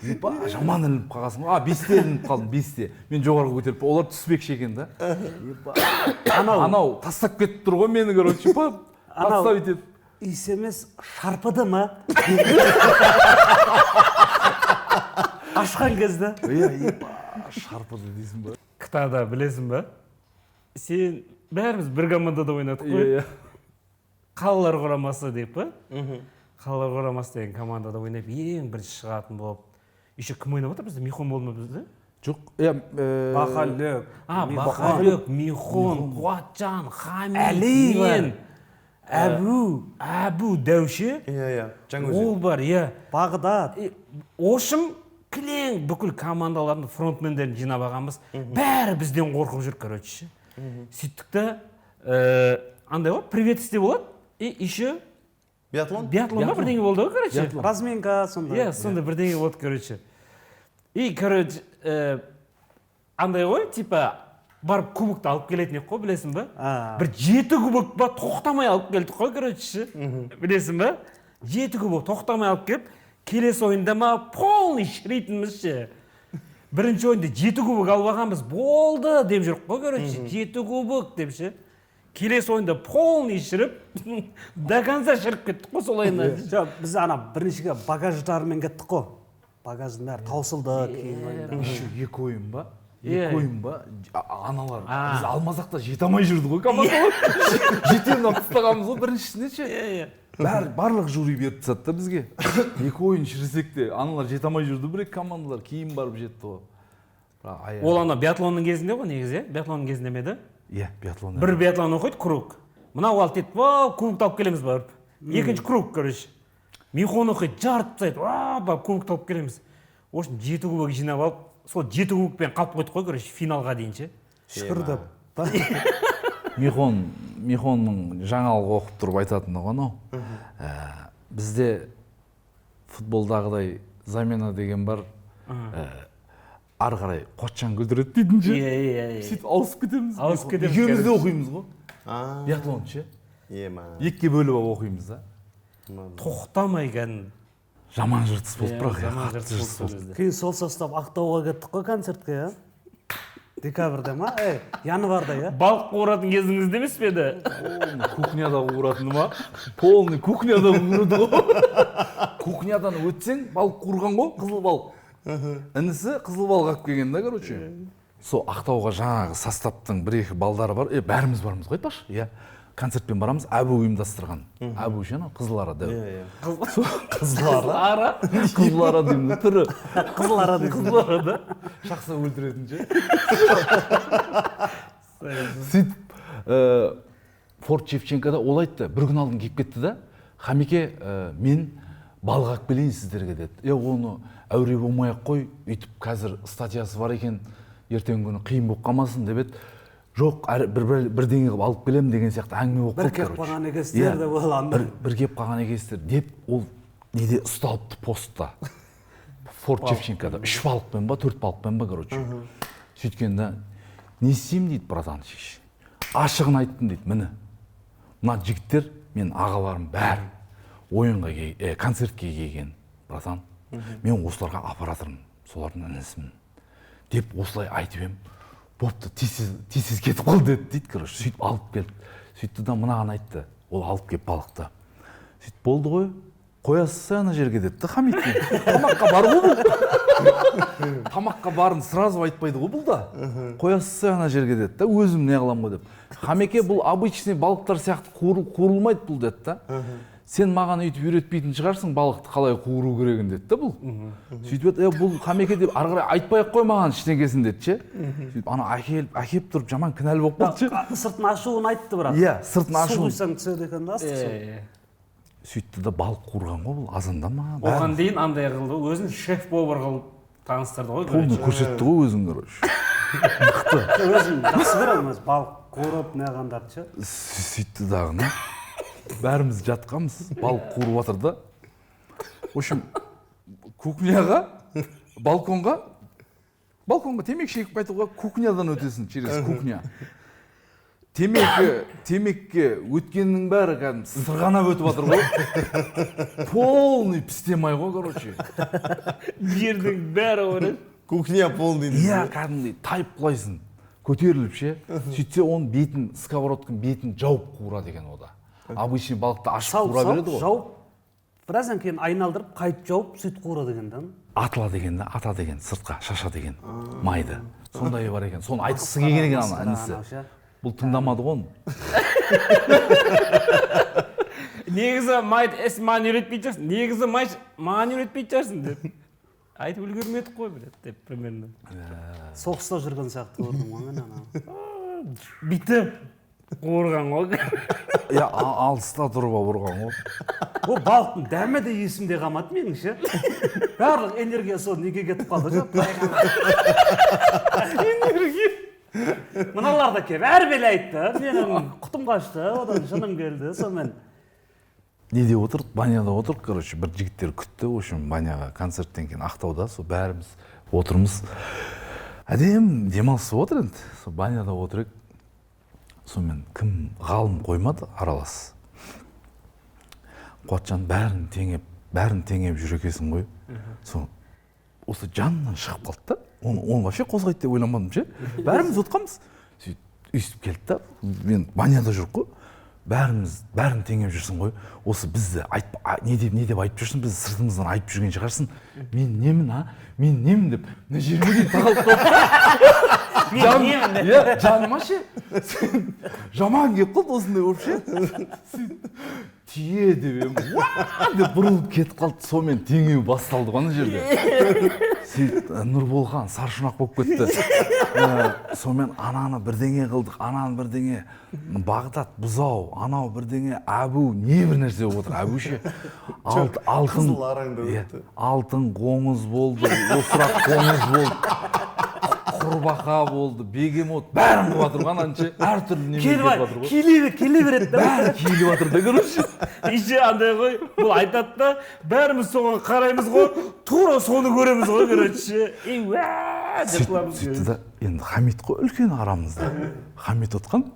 Еба, жаман ілініп қалғансың ғой. А, 5-те ілініп қалдым, 5-те. Мен жоғарыға көтеріп, олар түспекші екен да. Еба, анау тастап кетіп тұр ғой мені, короче, подставить етіп. Иіс емес, шарпыды ма? Ашқан кезде. Иә, еба, шарпыды дейсің ба? КТАда білесің ба? Сен бәріміз бір командада ойнадық қой. Иә. Қалалар құрамасы деп па? Қалалар құрамасы деген командада ойнап, ең бірінші шығатын болып. Еще кім ойнап отыр бізде? Михон болды ма бізде? Жоқ, иә. Бақалек. Бақалек, Михон, Қуатжан, Хамид, мен. Әбу Дәуше. Иә, Жаңаөзен. Ол бар, иә. Бағдат. Ошым кілең бүкіл командалардың фронтмендерін жинап алғанбыз. Бәрі бізден қорқып жүр, короче. Сөйттік та, андай ғой, приветствие болады. И еще биатлон? Биатлон ба бірдеңе болды ғой, короче. Разминка сондай. Иә, сондай бірдеңе болды, короче. И, короче, андай ғой, типа барып кубокты алып келетін ек қой, білесің ба? Бір 7 кубок ба тоқтамай алып келдік қой, короче. Білесің ба? 7 кубок тоқтамай алып келіп, келесі ойында ма полный шірейтінбіз ше. Бірінші ойында 7 кубок алып алғанбыз, болды деп жүрік қой, короче, 7 кубок деп ше. Келесі ойында полный шіріп, до конца шіріп кеттік қой сол ойында. Жоқ, біз ана біріншіге багаждармен кеттік қой. Багаждың бәрі таусылды кейін ойында. Еще 2 ойын ба? 2 ойын ба? Аналар, біз Алмазақта жете алмай жүрдік қой командалар. Жетеуін алып тастағанбыз ғой біріншісінде ше. Бәрі, барлық жюри беріп тастады да бізге. 2 ойын шірісек те, аналар жете алмай жүрді, бір екі командалар кейін барып жетті ғой. Ол ана биатлонның кезінде ғой негізі, биатлонның кезінде ме еді? Иә, биатлон. Бір биатлон оқиды, круг. Мынау алып кетіп, кубокты алып келеміз барып. Екінші круг, короче. Михон оқиды, жарып тастайды, барып кубокты алып келеміз. В общем, 7 кубок жинап алып, сол 7 кубокпен қалып қойдық қой, короче, финалға дейін ше. Шүкір деп. Михонның жаңалық оқып тұрып айтатыны ғой анау. Бізде футболдағыдай замена деген бар. Ары қарай Қуатжан күлдіреді дейтін ше. Иә. Сөйтіп ауысып кетеміз. Ауысып кетеміз. Екеуміз де оқимыз ғой. Биатлон ше. Екіге бөліп алып оқимыз да. Тоқтамай кәдімгі. Жаман жыртыс болды бірақ, жаман қатты жыртыс жыртыс болды болды. Кейін сол состав Ақтауға кеттік қой концертке, иә? Декабрьде ма? Январьда, иә? Балық қуыратын кезіңізде емес пе еді? Полный кухняда қуыратыны ма? Полный кухняда қуырды ғой. Кухнядан өтсең балық қуырған ғой, қызыл балық. Інісі қызыл балық алып келген да, короче. Сол Ақтауға жаңағы составтың бір-екі балдары бар. Бәріміз бармыз ғой, айтпашы. Иә. Концертпен барамыз, Әбу ұйымдастырған. Әбу ше, анау Қызыл Ара дәу. Қызыл Ара. Қызыл Ара деймін, түрі. Қызыл Ара дейсің. Қызыл Ара да. Шақса өлтіретін ше. Сөйтіп, Форт Шевченкода ол айтты, бір күн алдын келіп кетті да, Хамеке, мен балық алып келейін сіздерге деді. Оны әуре болмай ақ қой, өйтіп қазір статьясы бар екен, ертеңгі күні қиын болып қалмасын деп еді. Жоқ, бірдеңе қылып алып келемін деген сияқты әңгіме болып Бір қалды, кеп короче. қалған екенсіздер деп ол анда. Бір кеп қалған екенсіздер деп ол неде ұсталыпты постта. Форт Шевченкода 3 балықпен ба, 4 балықпен ба, короче. Сөйткенде Не істеймін дейді, братан, шеш. Ашығын айттым дейді, міне. Мына жігіттер, мен ағаларым бәрі ойынға, концертке келген, братан. Мен осыларға апаратырмын, солардың інісімін. Деп осылай айтып ем, бопты, тез кетіп қалды деді дейді, короче. Сөйтіп алып келді. Сөйтті да мынаған айтты, ол алып келіп балықты. Сөйтіп болды ғой, қоясыз ана жерге деді да Хамит. Тамаққа бар ғой бұл. Тамаққа барын сразу айтпайды ғой бұл да. Қоясыз ана жерге деді да, өзім не қыламын ғой деп. Хамеке, бұл обычный балықтар сияқты қуырылмайды бұл деді да. Сен маған өйтіп үйретпейтін шығарсың балықты қалай қуыру керегін деді да бұл. Сөйтіп еді, бұл Хамеке деп ары қарай айтпай ақ қой маған ештеңесін деді ше. Сөйтіп ана әкеліп тұрып жаман кінәлі болып қалды ше. Сыртын ашуын айтты бірақ. Иә, сыртын ашуын. Су құйсаң түседі екен да, ыстық су. Сөйтті да балық қуырған ғой бұл азанда ма? Оған дейін андай қылды, өзін шеф повар қылып таныстырды ғой. Полный көрсетті ғой өзін, короче. Мықты. Өзін жақсы көремін өзі балық қуырып неғандарды ше. Сөйтті дағыны. Бәріміз жатқанбыз, балық қуырып жатыр да. В общем, кухняға, балконға темекі шегіп қайтуға кухнядан өтесің, через кухня. Темекке өткеннің бәрі кәдімгі сырғанап өтіп жатыр ғой. Полный пісте май ғой, короче. Жердің бәрі ғой. Кухня полный. Иә, кәдімгідей тайып құлайсың, көтеріліп ше. Сөйтсе, оның бетін, сковородканың бетін жауып қуырады екен ода. Обычный балықты ашып қуыра береді ғой. Жауып, біраздан кейін айналдырып, қайтып жауып, сөйтіп қуырады екен да. Атыла деген да, ата деген, сыртқа шаша деген майды. Сондай бар екен. Соны айтқысы келген екен ана інісі. Бұл тыңдамады ғой оны. Негізі майды маған үйретпейтін шығарсың. Негізі май маған үйретпейтін шығарсың деп. Айтып үлгермедік қой білет деп примерно. Соғыста жүрген сияқты көрдім ғой мен ана. Бүйтіп қуырған ғой. Иә, алыста тұрып ұрған ғой. О, балықтың дәмі де есімде қалмады менің ше. Барлық энергия сол неге кетіп қалды. Энергия. Мыналар да келіп әрбел айтты, менің құтым қашты, одан жыным келді, сонымен. Неде отырдық, баняда отырдық, короче, бір жігіттер күтті, в общем, баняға концерттен кейін Ақтауда, сол бәріміз отырмыз. Әдемі демалыс отыр енді, сол баняда отырып, сонымен кім ғалым қоймады аралас. Қуатжан бәрін теңеп жүр екенсің ғой. Сол осы жанынан шығып қалды да. Оны вообще қозғайды деп ойламадым ше. Бәріміз отқанбыз. Сөйтіп өйстіп келді да, мен баняда жүрік қой. Бәріміз, бәрін теңеп жүрсің ғой. Осы бізді не деп айтып жүрсің, бізді сыртымыздан айтып жүрген шығарсың. Мен немін, а? Мен немін деп мына жерге дейін тағалып қалды. Мен немін деп. Иә, жаныма ше. Жаман келіп қалды осындай болып ше. Тие деп ем, уа деп бұрылып кетіп қалды. Сонымен теңеу басталды ғой ана жерде. Сөйтіп Нұрболхан саршұнақ болып кетті. Сонымен ананы бірдеңе қылдық, ананы бірдеңе, Бағдат бұзау, анау бірдеңе, әбу, не бір нәрсе болып отыр, әбу ше. Алтын, алтын қоңыз болды, осырақ қоңыз болды, құрбақа болды, бегемот, бәрін қылып жатыр ғой ананы ше, әртүрлі немен кетіп жатыр ғой. Келе береді да. Бәрі келіп жатыр да, короче. Еще андай ғой, бұл айтады да, бәріміз соған қараймыз ғой, тура соны көреміз ғой, короче. Ей, уә деп қыламыз. Сөйтті да, енді Хамит қой үлкен арамызда. Хамит отқан.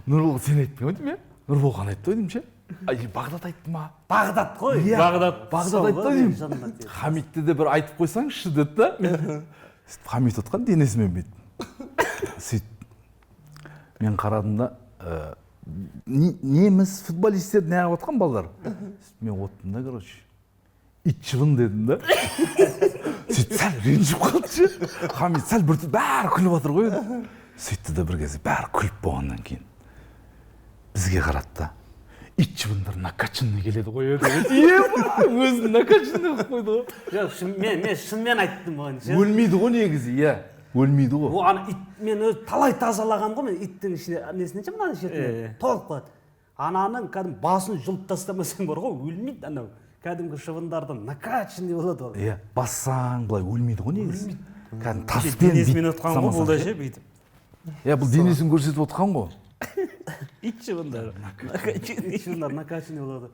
Нұрбол, сен айттың ғой деймін, Нұрболхан айтты ғой деймін ше. Бағдат айтты ма? Бағдат қой. Бағдат. Бағдат айтты ғой деймін. Хамитті де бір айтып қойсаңызшы деді да. Сөйтіп Хамит отқан денесімен бүйтіп. Сөйтіп мен қарадым да, неміс футболисттер неғып отқан балдар. Сөйтіп мен оттым да, короче. Ит шыбын дедім да. Сөйтіп сәл ренжіп қалды ше. Хамит сәл бір бәрі күліп жатыр ғой. Сөйтті де бір кезде бәрі күліп болғаннан кейін бізге қарады да. Ит шыбындар накачанный келеді ғой. Өзін накачанный қылып қойды ғой. Жоқ, мен шынымен айттым оған ше. Өлмейді ғой негізі, иә. Өлмейді ғой. О, ана ит, мен өз талай тазалағам ғой, мен иттің ішіне, несіне ше, мына шетіне толып қалады. Ананың кәдімгі басын жұлып тастамасаң бар ғой, өлмейді анау. Кәдімгі шыбындардан накачанный болады ол. Иә, бассаң былай өлмейді ғой негізі. Кәдімгі таспен денесімен отқан ғой бұл да ше бүйтіп. Иә, бұл денесін көрсетіп отқан ғой. Ит шыбындары. Ит шыбындары накачанный болады.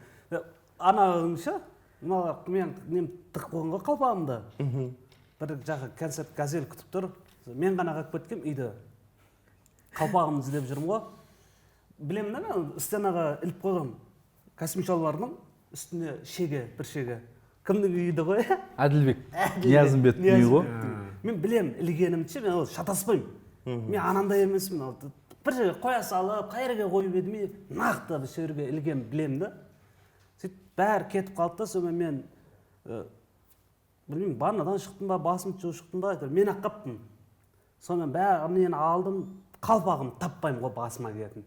Ананың ше, мына мен нем тығып қойған ғой қалпағымда. Бір жағы концерт «Газель» күтіп тұр. Мен ғана қалып кеткем үйде. Қалпағымды іздеп жүрмін ғой. Білемін да, мен стенаға іліп қойғам. Костюм шалбарының үстіне шеге, бір шеге. Кімнің үйі ғой? Әділбек Ниязымбеттің үйі ғой. Мен білемін ілгенімді ше, мен ол шатаспаймын. Мен анандай емеспін. Ол бір жерге қоя салып, қай жерге қойып едім, нақты бір жерге ілгенін білемін да. Сөйтіп бәрі кетіп қалды да, сонымен мен білмеймін, ваннадан шықтым ба, басымды жуып шықтым ба, әйтеуір мен ақ қаптым. Сонымен бәрі нені алдым, қалпағымды таппаймын ғой басыма киетін.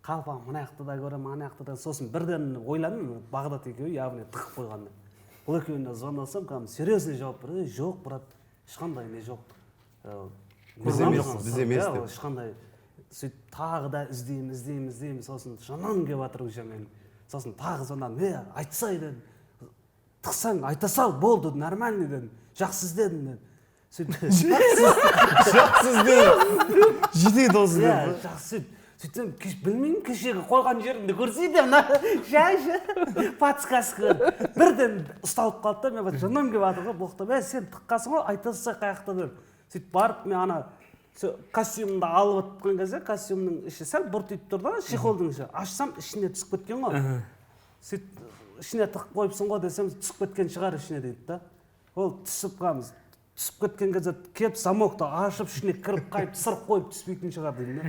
Қалпағым мына жақта да көремін, ана жақта да. Сосын бірден ойландым, Бағдат екеуі явно тығып қойған деп. Бұл екеуіне звондасам, кәдімгі серьезный жауап берді: «Жоқ, брат, ешқандай не жоқ. Біз емес, біз емес», – Иә, деп. Ешқандай. Сөйтіп тағы да іздеймін, іздеймін, іздеймін, сосын жыным келіп жатыр уже мен. Сосын тағы звондадым: «Е, айтсай, – дедім, – тықсаң, айта сал, болды, нормальный, – дедім, – жақсы іздедім», – дедім. Сөйтіп Жақсы іздедім, жетеді осы Иә, деп. жақсы. Сөйтіп сөйтсем, кеш, білмеймін, кешегі қойған жерімді көрсей де, мына жай подсказка бірден ұсталып қалды да. Мен жыным келіп жатыр ғой боқтап: «Ә, сен тыққансың ғой, айта салсай қай жақта», – деп. Сөйтіп барып мен ана костюмді алып отқан кезде, костюмнің іші сәл бұртиып тұр да, чехолдың іші, ашсам, ішіне түсіп кеткен ғой. Сөйтіп «Ішіне тығып қойыпсың ғой» десем, «Түсіп кеткен шығар ішіне», – дейді да. Ол түсіп қаламыз, түсіп кеткен кезде келіп замокты ашып, ішіне кіріп, қайып сырып қойып түспейтін шығар деймін да.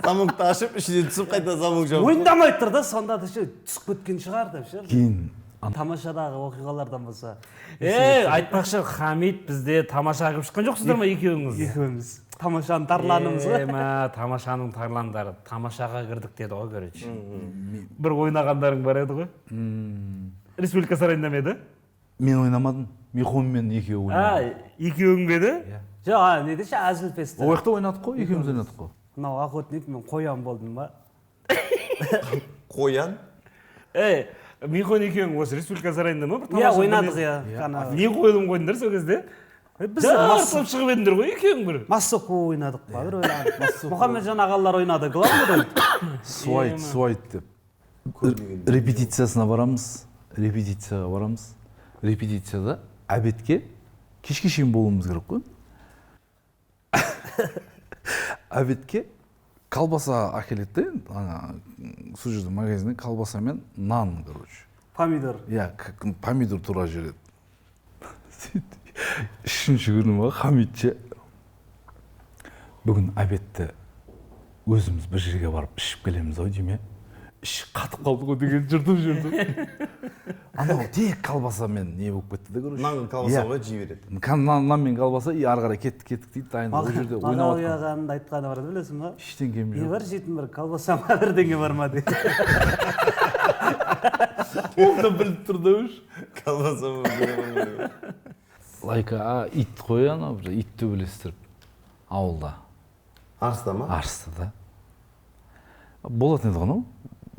Замокты ашып, ішіне түсіп, қайта замок жауып. Мойындамай тұр да сонда да ше, түсіп кеткен шығар деп ше. Кейін Тамашадағы оқиғалардан болса. Е, айтпақшы, Хамит бізде тамаша қылып шыққан жоқсыздар ма екеуіңіз? Екеуміз тамашаның тарланымыз ғой. Е, мә, тамашаның тарландары, тамашаға кірдік деді ғой, короче. Бір ойнағандарың бар еді ғой. Республика сарайында ма еді? Мен ойнамадым, Михонмен екеуі А, ойнады. Екеуің бе еді? Жоқ, а, не деші, әзіл фест. Ол жақта ойнадық қой, екеуміз ойнадық қой. Мынау охотник, мен қоян болдым ба? Қоян? Ей, Михон екеуің осы Республика сарайында ма бір Иә, тамаша ойнадық, бірнәрсе? иә, ана- Не қойылым қойдыңдар сол кезде? Біз Жарысып шығып едіңдер ғой екеуің бір. Массоку ойнадық па, бір ойнадық. Мұхамеджан ағалар ойнады главный роль. Суайт, суайт деп. Репетициясына барамыз, репетицияға барамыз. Репетицияда обедке кешке шейін болуымыз керек қой. Обедке колбаса әкеледі да енді, ана сол жерде магазинде колбаса мен нан, короче. Помидор. Иә, помидор тура жібереді. Сөйтіп үшінші күні ма, Хамит ше, «Бүгін обедті өзіміз бір жерге барып ішіп келеміз ау деймін, иә, іші қатып қалды ғой» деген жыртып жүрді. Анау тек колбасамен не болып кетті да, короче. Нан, колбаса Иә. ғой, жей береді. Нан мен колбаса, и ары қарай кеттік, кеттік дейді, дайындық ол жерде ойнап Мағауия жатқан. ағаның да айтқаны бар еді, білесің ба? Ештеңкем Не жоқ. бар жейтін, бір колбаса ма, бірдеңе бар ма дейді. Ол да біліп тұр да уж. Колбаса ма, бірдеңе бар ма деп. Лайка, а, ит қой анау, бір ит төбелестіріп ауылда. Арыста ма? Арыста да болатын еді ғой. Анау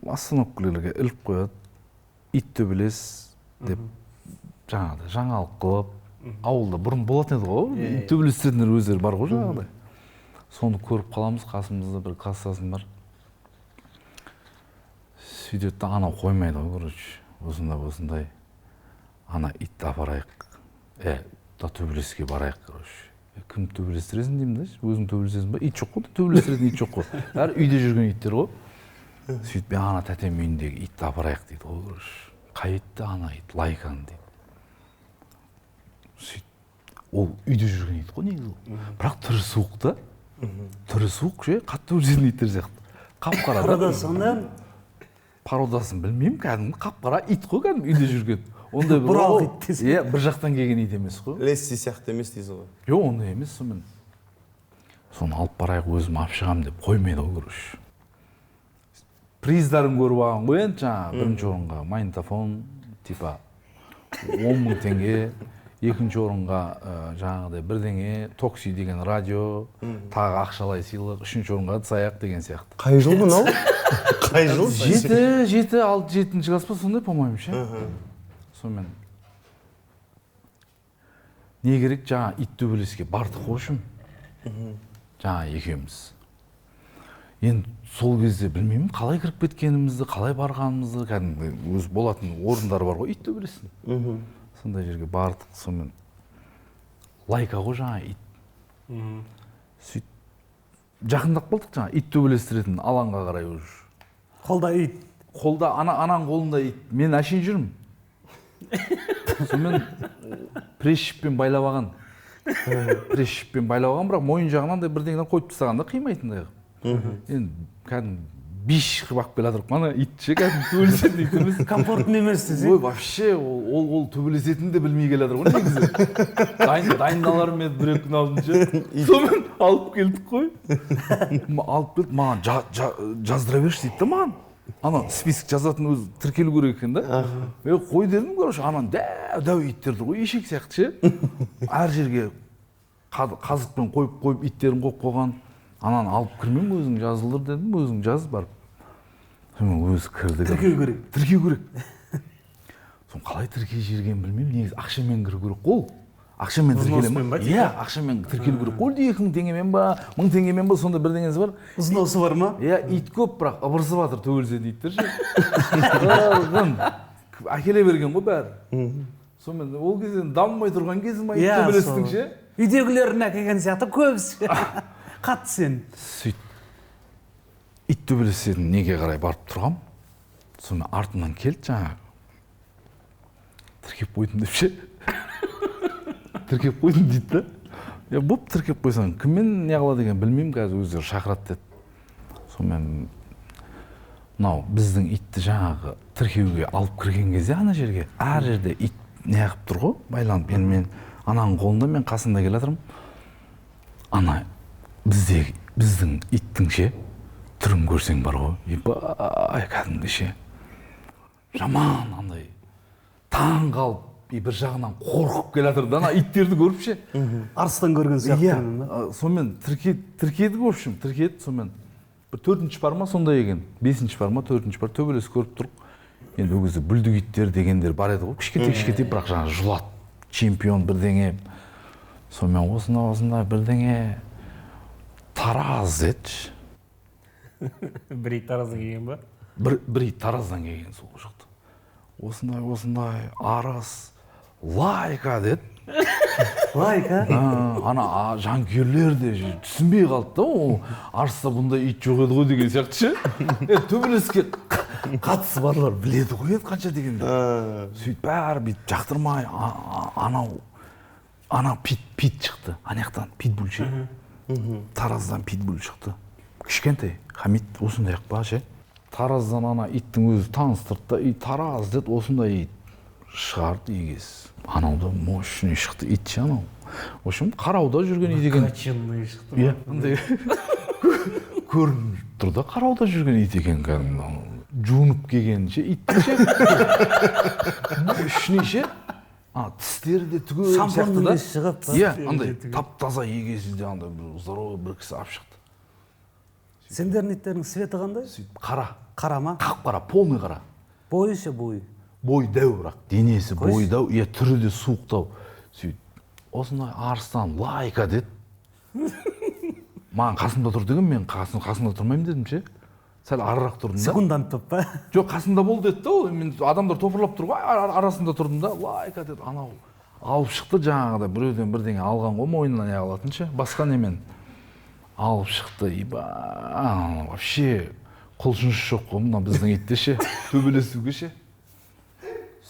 остановкалерге іліп қояды, ит төбелес деп, жаңағыдай жаңалық қылып. Ауылда бұрын болатын еді ғой, ит төбелестіретіндер өздері бар ғой жаңағыдай. Соны көріп қаламыз, қасымызда бір класстасым бар. Сөйтеді да, анау қоймайды ғой, короче, осындай осындай, ана итті апарайық, е да, төбелеске барайық, короче. «Е, кім төбелестіресің?» – деймін да. «Өзің төбелесесің ба? Ит жоқ қой, төбелестіретін ит жоқ қой, бәрі үйде жүрген иттер ғой». Сөйтіп мен ана тәтем үйіндегі итті апарайық дейді ғой, короче. «Қай итті?» «Ана ит, Лайканы», – дейді. Сөйтіп ол үйде жүрген ит қой негізі ол, бірақ түрі суық та, түрі суық ше, қатты төбелесетін иттер сияқты, қап қара. Порода сондай. Породасын білмеймін, кәдімгі қап қара ит қой, кәдімгі үйде жүрген ондай бір. Бұралқы ит десең. Иә, бір жақтан келген ит емес қой. Лесси сияқты емес дейсің ғой. Жоқ, ондай емес. Сонымен соны алып барайық, өзім алып шығамын деп қоймайды ғой, короче. Приздарын көріп алған ғой енді, жаңағы бірінші орынға магнитофон, типа 10 000 теңге, екінші орынға жаңағыдай бірдеңе, Токси деген радио, тағы ақшалай сыйлық, үшінші орынға ыдыс аяқ деген сияқты. Қай жыл мынау? Қай жыл? Жеті, жеті, алты, жетінші класс па, сондай, по моему ше. Сонымен не керек, жаңа ит төбелеске бардық, в общем, жаңа екеуміз. Енді сол кезде білмеймін қалай кіріп кеткенімізді, қалай барғанымызды, кәдімгі өз болатын орындар бар ғой ит төбелестің. Сондай жерге бардық, сонымен лайка ғой жаңа ит. Сөйтіп жақындап қалдық жаңа ит төбелестіретін алаңға қарай уже. Қолда ит. Қолда, ананың қолында ит. Мен әшейін жүрмін. Сонымен пресс-жіппен байлап алған. Пресс-жіппен байлап алған, бірақ мойын жағынан да бірдеңеден қойып тастаған да, қимайтындай қылып. Енді кәдімгі биш қылып алып келе жатырмық ана ит ше, кәдімгі төбелесетін ит емес. Комфортный емес десең. Ой, вообще ол төбелесетінін де білмей келе жатыр ғой негізі. Дайындалар ма еді бір екі күн алдын ше. Сонымен алып келдік қой. Алып келдік, маған жаздыра берші дейді да маған. Ана список жазатын өзі тіркелу керек екен да. Қой дедім, короче, анан дәу иттерді ғой, ешек сияқты ше. Әр жерге қазықпен қойып иттерін қойып қойған. Ананы алып кірмеймін, өзің жазылдыр дедім, өзің жаз барып. Сонымен өзі кірді. Тіркеу керек. Тіркеу керек. Соны қалай тіркей жібергенін білмеймін, негізі ақшамен кіру керек қой. Ақшамен тіркеле ме? Иә, ақшамен тіркелу керек қой. 2000 теңгемен ба, 1000 теңгемен ба, сондай бірдеңесі бар. Взносы бар ма? Иә, ит көп, бірақ ыбырсып жатыр төбелесетін иттер ше. Әкеле берген ғой бәрі. Сонымен ол кезде дамымай тұрған кезім ит төбелестің ше. Үйдегілерін әкелген сияқты көбісі. Қатты сен. Сөйтіп ит төбелесетін неге қарай барып тұрғам. Сонымен артымнан келді жаңағы. Тіркеп қойдым деп ше. Тіркеп қойдым дейді да. Я боп тіркеп қойсаң, кіммен не қылады екен білмеймін, қазір өздері шақырады деді. Сонымен мынау біздің итті жаңағы тіркеуге алып кірген кезде ана жерге, әр жерде ит неғып тұр ғой, байланып. Енді мен ананың қолында, мен қасында келе жатырмын. Ана біздің иттің ше түрін көрсең бар ғой, ебай, кәдімгі ше. Жаман андай таң қалып, бір жағынан қорқып келе жатыр да, ана иттерді көріп ше. Арыстан көрген сияқты. Иә, сонымен тіркедік, в общем, тіркеді, сонымен бір 4-ші бар ма сондай екен, 5-ші бар ма, 4-ші бар, төбелес көріп тұрық. Енді ол кезде бүлдік иттер дегендер бар еді ғой, кішкентай-кішкентай, бірақ жаңағы жұлат, чемпион бірдеңе. Сонымен осындай бірдеңе Тараз деді. Бір ит Тараздан келген ба? Бір ит Тараздан келген сол шықты. Осындай Арыс, лайка деді. Лайка? Ана жанкүйерлер де түсінбей қалды да, ол Арыста бұндай ит жоқ еді ғой деген сияқты ше. Төбелеске қатысы барлар біледі ғой еді қанша дегенде. Сөйтіп бәрі бүйтіп жақтырмай, анау пит шықты, ана жақтан питбуль ше. Тараздан питбуль шықты. Кішкентай, Хамит осындай ақ па ше. Тараздан ана иттің өзі таныстырды да, и Тараз деді, осындай ит шығарды егес. Анау да мощный шықты ит ше анау. В общем, қарауда жүрген ит екен. Каченный шықты. Иә, андай көрініп тұр да, қарауда жүрген ит екен кәдімгі. Жуынып келген ше ит ше. Мощный ше. Тістері де түгел сияқты да. Иә, андай тап-таза егесі де андай здоровый бір кісі алып шықты. Сендердің иттердің цветі қандай? Қара. Қара ма? Қап-қара, полный қара. Бойы ше, бойы? Бойы дәу бірақ, денесі бойы дәу, иә, түрі де суықтау. Сөйтіп, осындай арыстан лайка деді. Маған қасымда тұр деген, мен қасында тұрмаймын дедім ше. Сәл арырақ тұрдым да. Секундант топ па? Жоқ, қасында бол деді да ол. Мен адамдар топырлап тұр ғой, арасында тұрдым да, лайка деді. Анау алып шықты жаңағыдай біреуден бірдеңе алған ғой, мойнынан не алатын ше, басқа немен алып шықты. Иба, вообще құлшыныс жоқ қой мына біздің итте ше, төбелесуге ше.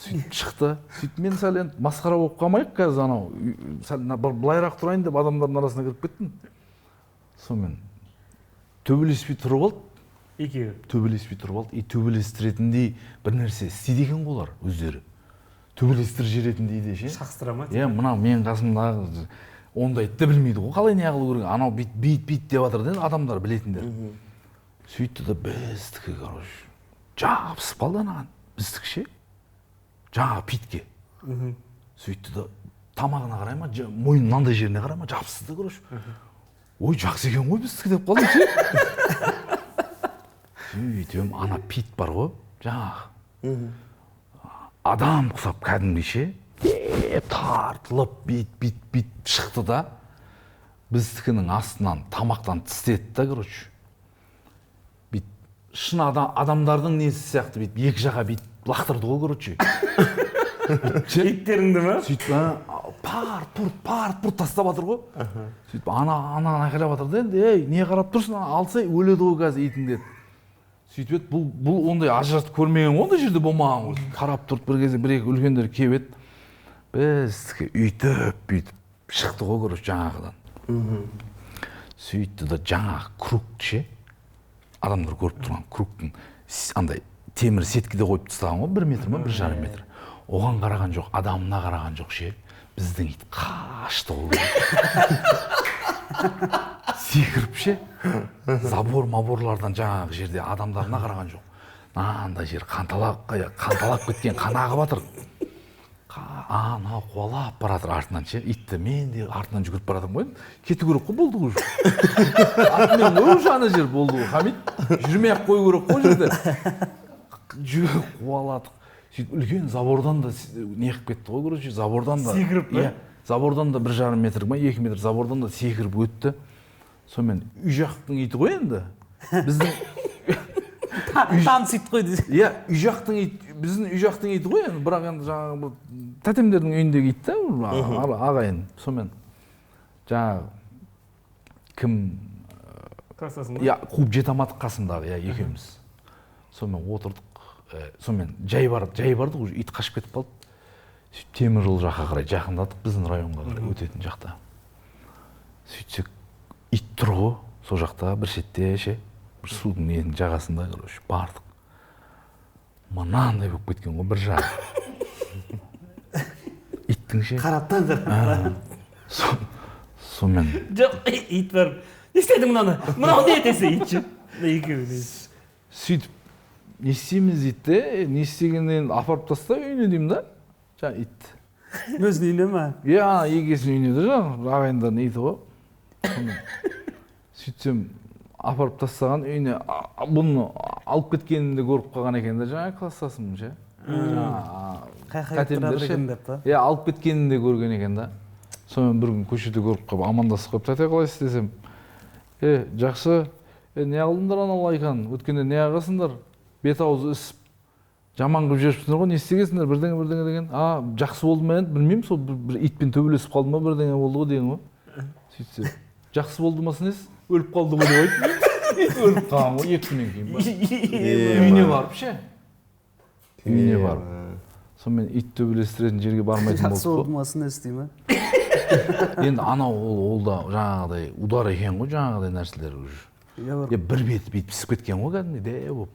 Сөйтіп шықты. Сөйтіп мен сәл енді масқара болып қалмайық қазір анау, сәл былайырақ тұрайын деп адамдардың арасына кіріп кеттім. Сонымен төбелеспей тұрып алды. Екеуі. Төбелеспей тұрып алды. И төбелестіретіндей бір нәрсе істейді екен ғой олар өздері. Төбелестіріп жіберетіндей де ше. Шақстыра ма? Иә, мынау менің қасымдағы ондайды да білмейді ғой, қалай не қылу керек. Анау бүйт бүйт бүйт деп жатыр да адамдар білетіндер. Сөйтті да біздікі, короче, жабысып қалды анаған. Біздікі ше. Жаңағы питке. Сөйтті да тамағына қарай ма, мойнының мынандай жеріне қарай ма, жабысты да, короче. Ой, жақсы екен ғой біздікі деп қалдым ше. Сөйтем, ана пит бар ғой, жаңағы. Адам құсап кәдімгідей ше, тартылып, бит, бит, бит шықты да, біздікінің астынан тамақтан тістеді да, короче. Бит, шын адамдардың несі сияқты бит, екі жаққа бит лақтырды ғой, короче. Иттеріңді ма? Сөйтіп парт пұрт парт пұрт тастап жатыр ғой. Сөйтіп ана айқайлап жатыр да енді, ей, не қарап тұрсың, алсай өледі ғой қазір итің деді. Сөйтіп еді, бұл ондай ажыратып көрмеген ғой, ондай жерде болмаған ғой. Қарап тұрды бір кезде, бір екі үлкендер келіп еді. Біздікі үйтіп бүйтіп шықты ғой, короче, жаңағыдан. Сөйтті да жаңағы круг ше, адамдар көріп тұрған кругтың андай темір сеткіде қойып тастаған ғой, 1 метр ма, 1,5 метр. Оған қараған жоқ, адамына қараған жоқ ше. Біздің ит қашты ғой. Секіріп ше, забор маборлардан жаңағы жерде адамдарына қараған жоқ. Мынандай жер қанталап кеткен, қан ағып жатыр. Анау қуалап бара жатыр артынан ше, итті. Мен де артынан жүгіріп бара жатырмын ғой. Кету керек қой, болды ғой уже. Артымен ғой уже ана жер болды ғой, Хамит. Жүрмей ақ қою керек қой жерде. Жүгіріп қуаладық. Сөйтіп үлкен забордан да не қылып кетті ғой, короче, забордан да. Секіріп па? Иә, забордан да 1,5 метр ма, 2 метр забордан да секіріп өтті. Сонымен үй жақтың иті ғой енді. Біздің там сөйтіп қойды. Иә, үй жақтың ит, біздің үй жақтың иті ғой енді, бірақ енді жаңағы бір тәтемдердің үйіндегі ит та, ағайын. Сонымен жаңағы кім Класстасың ба? Иә, қуып жете алмадық қасымдағы, иә, екеуміз. Сонымен отырдық. Сонымен жай бардық, уже ит қашып кетіп қалды. Сөйтіп темір жол жаққа қарай жақындадық, біздің районға қарай өтетін жақта. Сөйтсек ит тұр ғой сол жақта бір шетте ше, бір судың ненің жағасында, короче, бардық. Мынандай болып кеткен ғой бір жағы. Иттің ше. Қараптан қарап. Сонымен. Жоқ, ит барып, не істедің мынаны? Мынау не десе ит ше. Екеуі. Сөйтіп не істейміз дейді де, не істегеннен апарып таста үйіне деймін да, жаңа ит. Өзінің үйіне ма? Иә, егесінің үйіне де жаңа, ағайындардың иті ғой. Сөйтсем апарып тастаған үйіне, бұны алып кеткенін де көріп қалған екен да, жаңа класстасым ше. Қай-қай екен деп па? Иә, алып кеткенін де көрген екен да. Сонымен бір күн көшеде көріп қалып, амандасып қойып, тәте қалайсыз десем, жақсы, не алдыңдар анау лайканы, өткенде не ағасыңдар? Бет аузы ісіп, жаман қылып жіберіпсіңдер ғой, не істегенсіңдер, бірдеңе бірдеңе деген. А, жақсы болды ма енді, білмеймін, сол бір итпен төбелесіп қалды ма, бірдеңе болды ғой деген ғой. Сөйтсе, жақсы болды ма несі, өліп қалды ғой деп айтты. Ит өліп қалған ғой, 2 күннен кейін. Үйіне барып ше. Үйіне барып. Сонымен ит төбелестіретін жерге бармайтын болдық. Жақсы болды ма несі дей ма? Енді анау ол да жаңағыдай удар екен ғой, жаңағыдай нәрселер уже. Бір беті бүйтіп пісіп кеткен ғой кәдімгідей болып.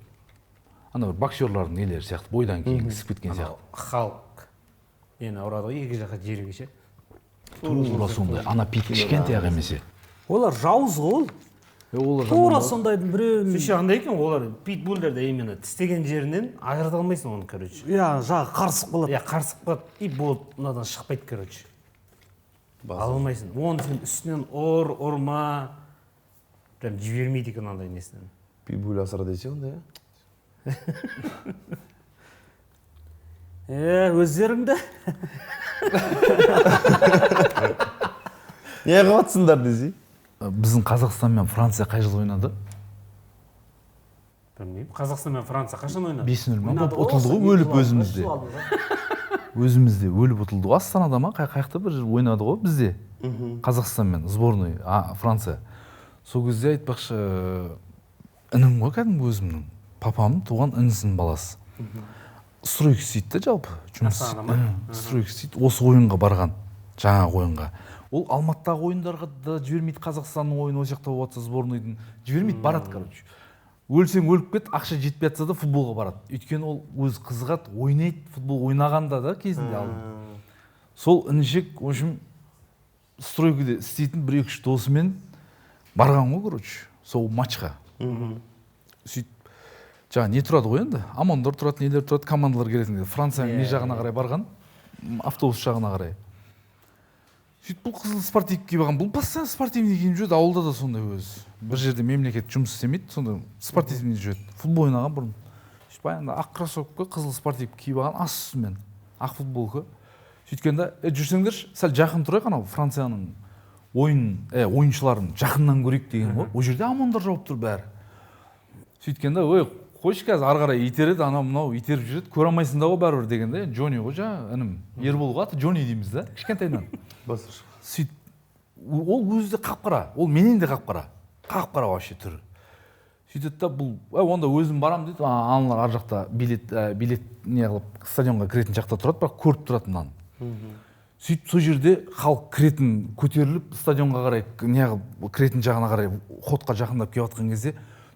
Ана бір боксерлардың нелері сияқты, бойдан кейін ісіп кеткен сияқты. Халық нені ұрады ғой, екі жаққа жерге ше. Тура сондай, ана пит кішкентай ақ емес. Олар жауыз ғой ол. Тура сондайдың біреуін. Еще андай екен, олар питбульдерді именно тістеген жерінен ажырата алмайсың оны, короче. Иә, жағы қарысып қалады. Иә, қарысып қалады, и болды, мынадан шықпайды, короче. Ала алмайсың. Оны сен үстінен ұр, ұрма, прям жібермейді екен андай несінен. Питбуль асыра десе онда, иә? Өздеріңді. Не қылыватсыңдар десе? Біздің Қазақстан мен Франция қай жылы ойнады? Білмеймін. Қазақстан мен Франция қашан ойнады? 5-0 ма? Ұтылды ғой, өліп өзімізде. Өзімізде өліп ұтылды ғой. Астанада ма? Қай жақта бір ойнады ғой бізде. Қазақстан мен сборный Франция. Сол кезде айтпақшы, інім ғой кәдімгі өзімнің. Папам туған інісінің баласы. Стройка істейді де жалпы. Жұмыс стройка істейді. Осы ойынға барған, жаңағы ойынға. Ол Алматыдағы ойындарға да жібермейді, Қазақстанның ойыны осы жақта болып жатса сборныйдың жібермейді, барады, короче. Өлсең өліп кет, ақша жетпей жатса да футболға барады. Өйткені ол өз қызығады, ойнайды, футбол ойнағанда да кезінде алдын. Сол інішек, в общем, стройкада істейтін бір екі үш досымен барған ғой, короче, сол матчқа. Сөйтіп жаңа не тұрады ғой енді, ОМОНдар тұрады, нелер тұрады, командалар келетін. Францияның не жағына қарай барған, автобус жағына қарай. Сөйтіп бұл қызыл спортив киіп алған, бұл постоянно спортивный киініп жүреді, ауылда да сондай өзі. Бір жерде мемлекет жұмыс істемейді, сондай спортивный жүреді. Футбол ойнаған бұрын. Сөйтіп баяғында ақ кроссовка, қызыл спортив киіп алған, ас үстімен, ақ футболка. Сөйткенде, жүрсеңдерші, сәл жақын тұрайық анау Францияның ойыншыларын жақыннан көрейік деген ғой. Ол жерде ОМОНдар жауып тұр бәрі. Сөйткенде, ой, Қойшы, қазір ары қарай итереді, анау мынау итеріп жүреді, көре алмайсың да ғой бәрібір деген да. Джонни ғой жаңа інім, Ербол ғой аты, Джонни дейміз да кішкентайынан. Сөйтіп ол өзі де қап-қара, ол менен де қап-қара, қап-қара вообще түрі. Сөйтеді да бұл, онда өзім барам дейді, аналар ар жақта билет не қылып стадионға кіретін жақта тұрады, бірақ көріп тұрады мынаны. Сөйтіп сол жерде халық кіретін, көтеріліп стадионға қарай не қылып кіретін жағына қарай ходқа жақындап келіп жатқан кезде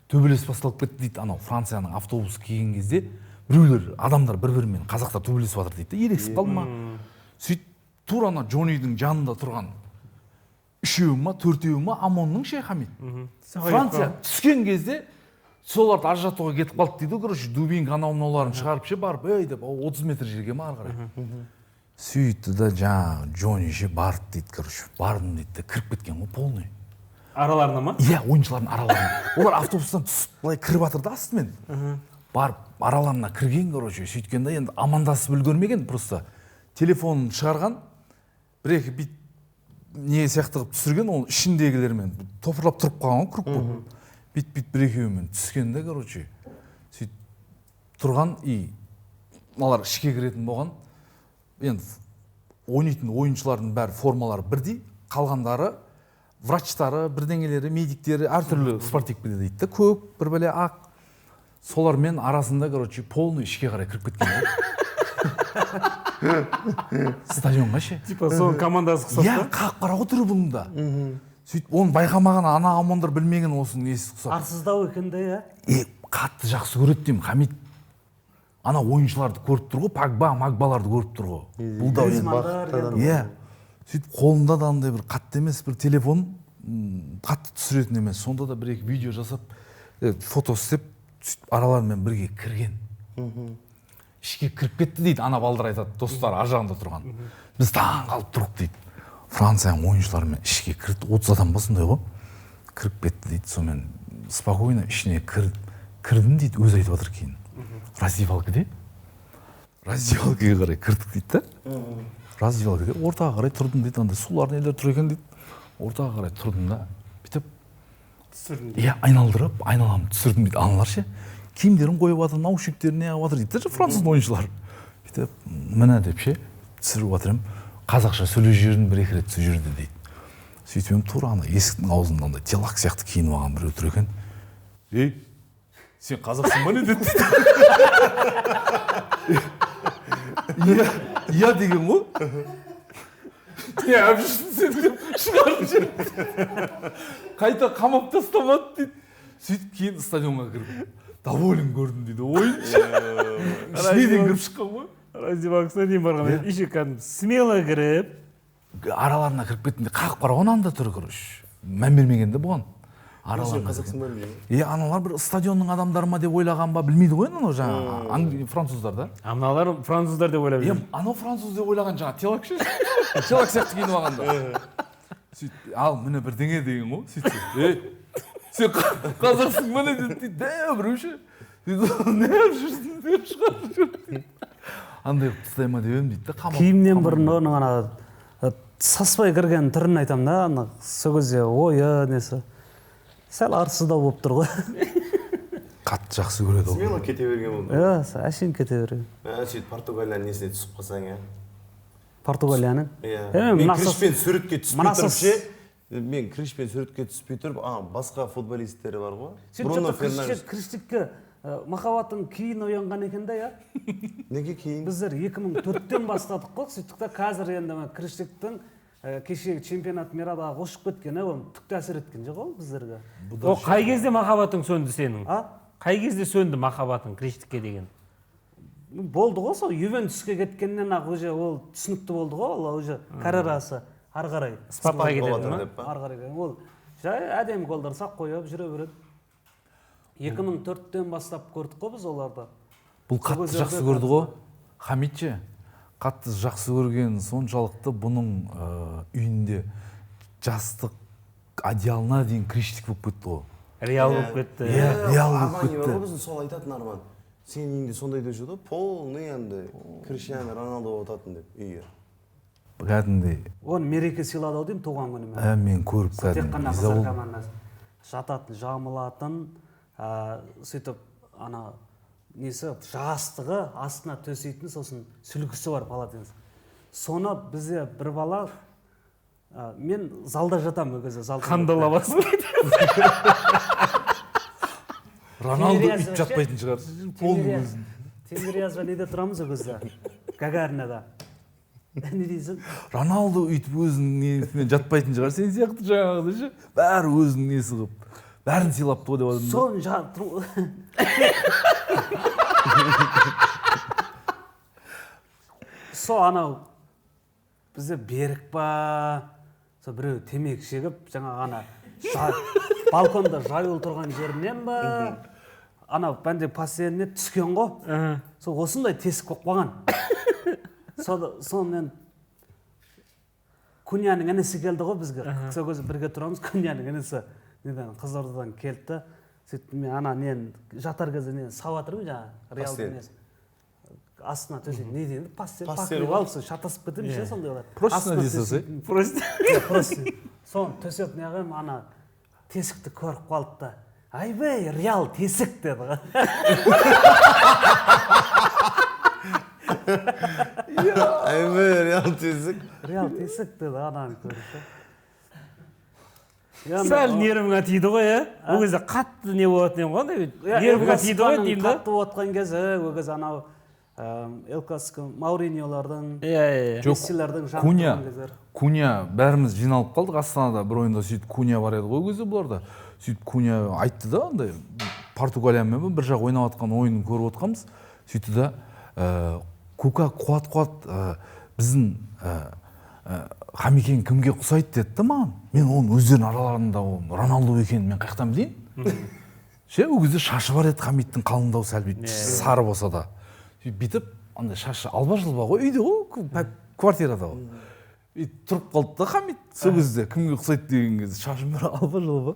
төбелес басталып кетті дейді. Анау Францияның автобусы келген кезде біреулер, адамдар бір-бірімен, қазақтар төбелесіп жатыр дейді, ерегісіп қалды ма. Сөйтіп тура ана Джоннидің жанында тұрған үшеуі ма, төртеуі ма, ОМОНның ше, Хамит. Франция түскен кезде соларды ажыратуға кетіп қалды дейді, короче, дубинка анау мынауларын шығарып ше, барып, ей деп, 30 метр жерге ма ары қарай. Сөйтті да жаңағы Джонни ше барды дейді, короче, бардым дейді, кіріп кеткен ғой полный. Араларына ма? Иә, ойыншылардың араларына. Олар автобустан түсіп былай кіріп жатыр да астымен. Барып араларына кірген, короче, сөйткен да енді амандасып үлгермеген, просто телефонын шығарған, бір-екі бит не сияқты қылып түсірген, оның ішіндегілермен топырлап тұрып қалған ғой, круг болып. Бит-бит бір-екеуімен түскен да, короче. Сөйтіп тұрған, и мыналар ішке кіретін болған. Енді ойнайтын ойыншылардың бәрі формалары бірдей, қалғандары врачтары, бірдеңелері, медиктері, әртүрлі спортив дейді да, көк, бір бәле ақ. Солармен арасында, короче, полный ішке қарай кіріп кеткен ғой. Стадионға ше. Типа сол командасы ұқсап. Иә, қап-қара ғой түрі бұның да. Сөйтіп оны байқамаған ана ОМОНдар білмеген осының несі ұқсап. Арсыздау екен де, иә. Қатты жақсы көреді деймін, Хамит. Ана ойыншыларды көріп тұр ғой, Погба, Магбаларды көріп тұр ғой. Бұл да енді. Иә. Сөйтіп қолында да андай бір қатты емес бір телефон, қатты түсіретін емес. Сонда да бір-екі видео жасап, фото істеп, сөйтіп араларымен бірге кірген. Ішке кіріп кетті дейді, ана балдар айтады, достар ар жағында тұрған. Біз таң қалып тұрдық дейді. Францияның ойыншыларымен ішке кірді, 30 адам ба сондай ғой. Кіріп кетті дейді, сонымен спокойно ішіне кірдім дейді, өзі айтып жатыр кейін. Раздевалкаде, раздевалкаға қарай кірдік дейді да. Раздевалкаде ортаға қарай тұрдым дейді, андай сулар нелер тұр екен дейді. Ортаға қарай тұрдым да, бүйтіп түсірдім. Иә, айналдырып, айналамды түсірдім дейді, аналар ше. Киімдерін қойып жатыр, наушниктерін неғып жатыр дейді да, француз ойыншылар. Бүйтіп, міне деп ше, түсіріп жатыр едім. Қазақша сөйлеп жібердім, бір-екі рет сол жерде дейді. Сөйтіп едім, тура ана есіктің аузында андай телак сияқты киініп алған біреу тұр екен. Ей, сен қазақсың ба не деді. Иә, иә деген ғой. Не әбішсің сен деп шығарып жіберді. Қайта қамап тастамады дейді. Сөйтіп кейін стадионға кіріп, доволен көрдім дейді ойыншы. Ішіне дейін кіріп шыққан ғой. Раздевалкасына дейін барған. Еще кәдімгі смело кіріп. Араларына кіріп кеттім де, қағып қараған анда түрі, короче. Мән бермеген де бұған. Араларына. Е, аналар бір стадионның адамдары ма деп ойлаған ба, білмейді ғой анау жаңа француздар да. А мыналар француздар деп ойлап жүр. Е, анау француз деп ойлаған жаңа телак ше. Телак сияқты киініп алған да. Сөйтіп, ал міне бірдеңе деген ғой, сөйтсе. Ей, сен қазақсың ба не деді дейді, дәу біреу ше. Не жүрсің деп шығарып жіберді. Андай қылып тастай ма деп едім дейді да, қамап. Киімнен бұрын оның ана саспай кірген түрін айтамын да, ана сол кезде ойы несі. Сәл арсыздау болып тұр ғой. Қатты жақсы көреді ол. Смело кете берген болды. Иә, әшейін кете берген. Сөйтіп Португалияның несіне түсіп қалсаң, иә. Португалияның? Иә. Мен Кришпен суретке түспей тұрып ше, мен Кришпен суретке түспей тұрып, басқа футболисттері бар ғой. Бруно Фернандес. Криштикке махаббатың кейін оянған екен да, иә? Неге кейін? Біздер 2004-тен бастадық қой, сөйттік та қазір енді Криштиктің кешегі чемпионат мирадағы қошып кеткен, ол түкті әсер еткен жоқ ол біздерге. О, қай кезде махаббатың сөнді сенің? Қай кезде сөнді махаббатың Криштикке деген? Болды ғой, сол Ювентуске кеткеннен ақ уже ол түсінікті болды ғой, ол уже карьерасы ары қарай. Спартаға кетеді ма? Ары қарай. Ол жай әдемі голдар сақ қойып жүре береді. 2004-тен бастап көрдік қой біз оларды. Бұл қатты жақсы көрді ғой. Хамит ше, қатты жақсы көрген соншалықты бұның үйінде жастық одеялына дейін Криштик болып кетті ғой. Реал болып кетті. Иә, реал болып кетті. Армани бар ғой біздің, сол айтатын Арман. Сенің үйіңде сондай деп жүрді, полный андай Криштиану Роналду болып отыратын деп үйі. Кәдімгідей. Оны мереке сыйлады ау деймін туған күніме. Мен көріп кәдімгі. Тек қана қыздар командасы. Жататын, жамылатын, сөйтіп Ана несі, жастығы, астына төсейтін, сосын сүлгісі бар полотенце. Соны бізде бір бала, мен залда жатамын ол кезде, залда. Қандалабасын. Роналду үйтіп жатпайтын шығар. Полный өзін. Тимирязева неде тұрамыз ол кезде? Гагаринада. Не дейсің? Роналду үйтіп өзінің несімен жатпайтын шығар, сен сияқты жаңағыдай ше. Бәрі өзінің несі қылып. Бәрін сыйлапты ғой деп отырмын. Соны сол анау бізде Берік па, сол біреу темекі шегіп, жаңағы ана балконда жаюлы тұрған жерінен ба, анау бәнде постеліне түскен ғой. Сол осындай тесік болып қалған. Сонымен Куньяның інісі келді ғой бізге. Сол кезде бірге тұрамыз, Куньяның інісі неден, Қызылордадан келді да. Сөйтіп мен ана нені жатар кезде нені сауып жатырмын жаңағы реалдың несі. Астына төсейді, не дейді? Постель, покрывал, сол шатасып кетемін ше, сондай болады. Простыня дей салсай. Простыня. Соны төсеп неғылайым, ана тесікті көріп қалды да. Айбей, реал тесік деді ғой. Айбей, реал тесік. Реал тесік деді ананы көріп. Сәл нервіңе тиді ғой, ә? Ол кезде қатты не болатын еді ғой, андай нервіңе тиді ғой деймін да. Қатты отқан кезі, ол кезде анау Эл Классико, Мауриньолардың, Мессилердің жанып тұрған кездері. Кунья, бәріміз жиналып қалдық Астанада бір ойында, сөйтіп Кунья бар еді ғой ол кезде бұларда. Сөйтіп Кунья айтты да, андай Португалиямен бір жақ ойнап жатқан ойынын көріп отқанбыз. Сөйтті да, Кука қуат-қуат біздің Хамикен кімге ұқсайды деді да маған. Мен оның өздерінің араларында Роналду екенін мен қаяқтан білейін? Ше, ол кезде шашы бар еді Хамиттің, қалыңдау сәл бүйтіп сары болса да. Бүйтіп андай шашы алба-жұлба ғой, үйде ғой, квартирада ғой. И тұрып қалды да Хамит сол кезде кімге ұқсайды деген кезде шашым бәрі алба-жұлба.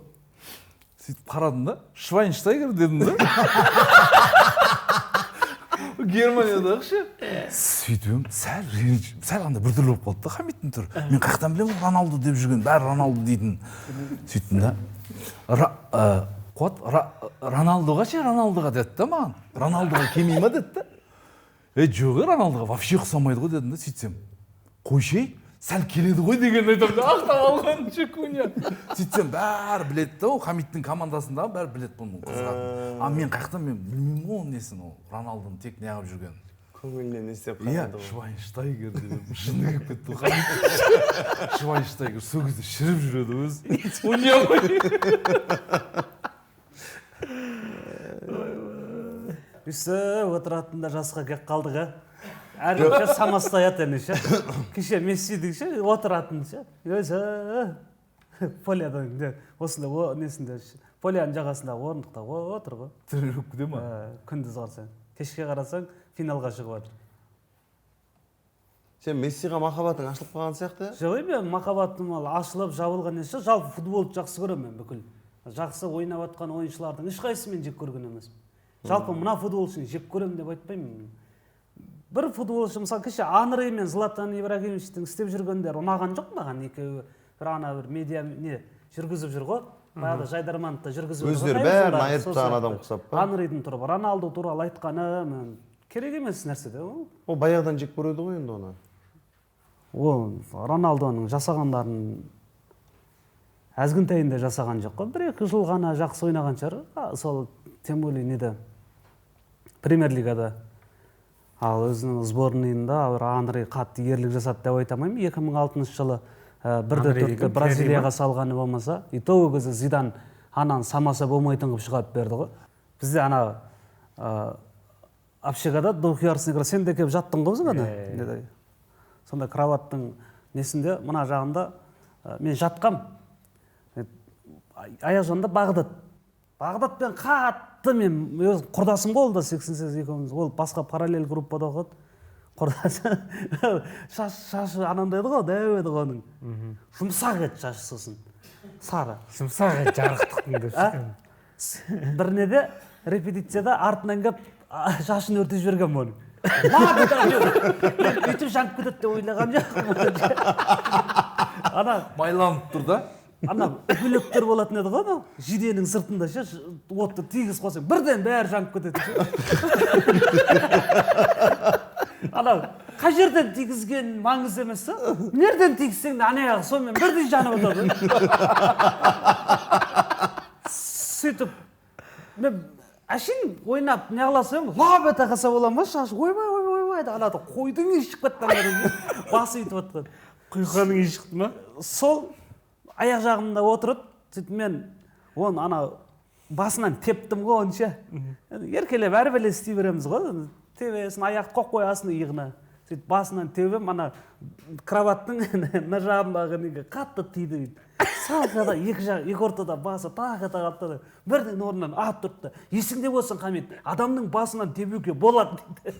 Сөйтіп қарадым да, Швайнштайгер дедім да. Германиядағы ше. Сөйтіп сәл андай біртүрлі болып қалды да Хамиттің түрі. Мен қаяқтан білемін Роналду деп жүрген, бәрі Роналду дейтін. Сөйттім да, Қуат, Роналдуға ше, Роналдуға деді да маған. Роналдуға келмей ма деді да. Жоқ, Роналдуға вообще ұқсамайды ғой дедім да, сөйтсем. Қойшы, сәл келеді ғой деген айтамын да, ақтап алған ше Кунья. Сөйтсем, бәрі біледі да, ол Хамиттің командасындағы бәрі біледі бұның қызығатын. А мен қаяқтан, мен білмеймін ғой оның несін, ол Роналдуны тек неғып жүргенін. Көңілінен не істеп қалады ғой. Иә, Швайнштайгер деп жыны келіп кетті ғой. Швайнштайгер сол кезде шіріп жүреді өзі. Ол не ғой? Үсіп отыратын да жасқа келіп қалдық, ә? Әрбір самостоятельный ше. Кеше Мессидің ше, отыратын ше. Өзі полядан осындай несінде, поляның жағасында орындықта отыр ғой. Тренировкада ма? Күндіз қарасаң, кешке қарасаң финалға шығып жатыр. Сен Мессиға махаббатың ашылып қалған сияқты? Жоқ, мен махаббатым ашылып жабылған емес, жалпы футболды жақсы көремін мен бүкіл. Жақсы ойнап жатқан ойыншылардың ешқайсысын мен жек көрген емеспін. Жалпы мына футболшыны жек көремін деп айтпаймын. Бір футболшы, мысалы, кеше Анри мен Златан Ибрагимовичтің істеп жүргендері ұнаған жоқ маған, екеуі бір ана бір медиа не жүргізіп жүр ғой. Баяғыда Жайдармановты жүргізіп жүр. Өздері бәрін айырып тастаған адам ұқсап па? Анридің тұрып Роналду туралы айтқаны мен керек емес нәрсе де ол. Ол баяғыдан жек көреді ғой енді оны. Ол Роналдоның жасағандарын әзгінтайында жасаған жоқ қой. Бір-екі жыл ғана жақсы ойнаған шығар. Сол тем более неде Премьер-лигада. Ал өзінің сборныйында Анри қатты ерлік жасады деп айта алмаймын. 2006 жылы 1-4 Бразилияға салғаны болмаса, и то ол кезде Зидан ананы самаса болмайтын қылып шығарып берді ғой. Бізде ана общагада двухъярусный кровать, сен де келіп жаттың ғой бізге ана. Сонда кроваттың несінде мына жағында мен жатқам. Аяқ жағында Бағдат. Бағдатпен қатты мен өз құрдасым ғой, ол да 88 екеуміз, ол басқа параллель группада оқыды. Құрдасы шашы анандай еді ғой, дәу еді ғой оның. Жұмсақ еді шашы сосын. Сары. Жұмсақ еді жарықтықтың деп. Бір неде репетицияда артынан келіп шашын өртеп жіберген оның. Мен өйтіп жанып кетеді деп ойлаған жоқпын. Ана майланып тұр да. Ана үпілектер болатын еді ғой, анау жиденің сыртында ше, отты тигізіп қойсаң, бірден бәрі жанып кететін ше. Анау қай жерден тигізген маңызды емес та, нерден тигізсең де ана аяғы сонымен бірдей жанып отырады. Сөйтіп мен әшейін ойнап не қыласың, лап ете қалса бола ма, шаш ойбай ойбай ойбай деп анада қойдың иісі шығып кетті, ана басы өйтіп жатқан. Құйқаның иісі шықты ма? Сол аяқ жағымда отырып, сөйтіп мен оны ана басынан тептім ғой оны ше. Еркелеп әрбеле істей береміз ғой, тебесін, аяқты қойып қоясың иығына. Сөйтіп басынан теуіп, ана кроваттың мына жағындағы неге қатты тиді дейді. Салқада екі жақ, екі ортада басы тақ ете қалды да, бірден орнынан атып тұрды. Есіңде болсын, Хамит, адамның басынан тебуге болады дейді.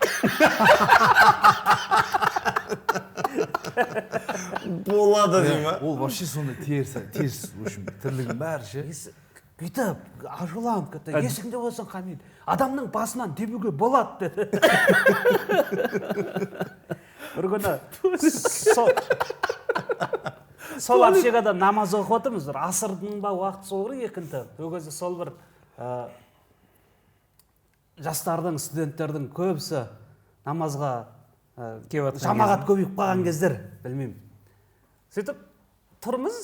Болады дей ма? Ол вообще сондай теріс, теріс, в общем, тірлігінің бәрі ше. Бүйтіп ашуланып кетті. Есіңде болсын, Хамит, адамның басынан тебуге болады деді. Бір күні сол общагада намаз оқып отырмыз, бір асырдың ба уақыты сол бір екінті. Ол кезде сол бір жастардың, студенттердің көбісі намазға жамағат көбейіп қалған кездер, білмеймін. Сөйтіп тұрмыз,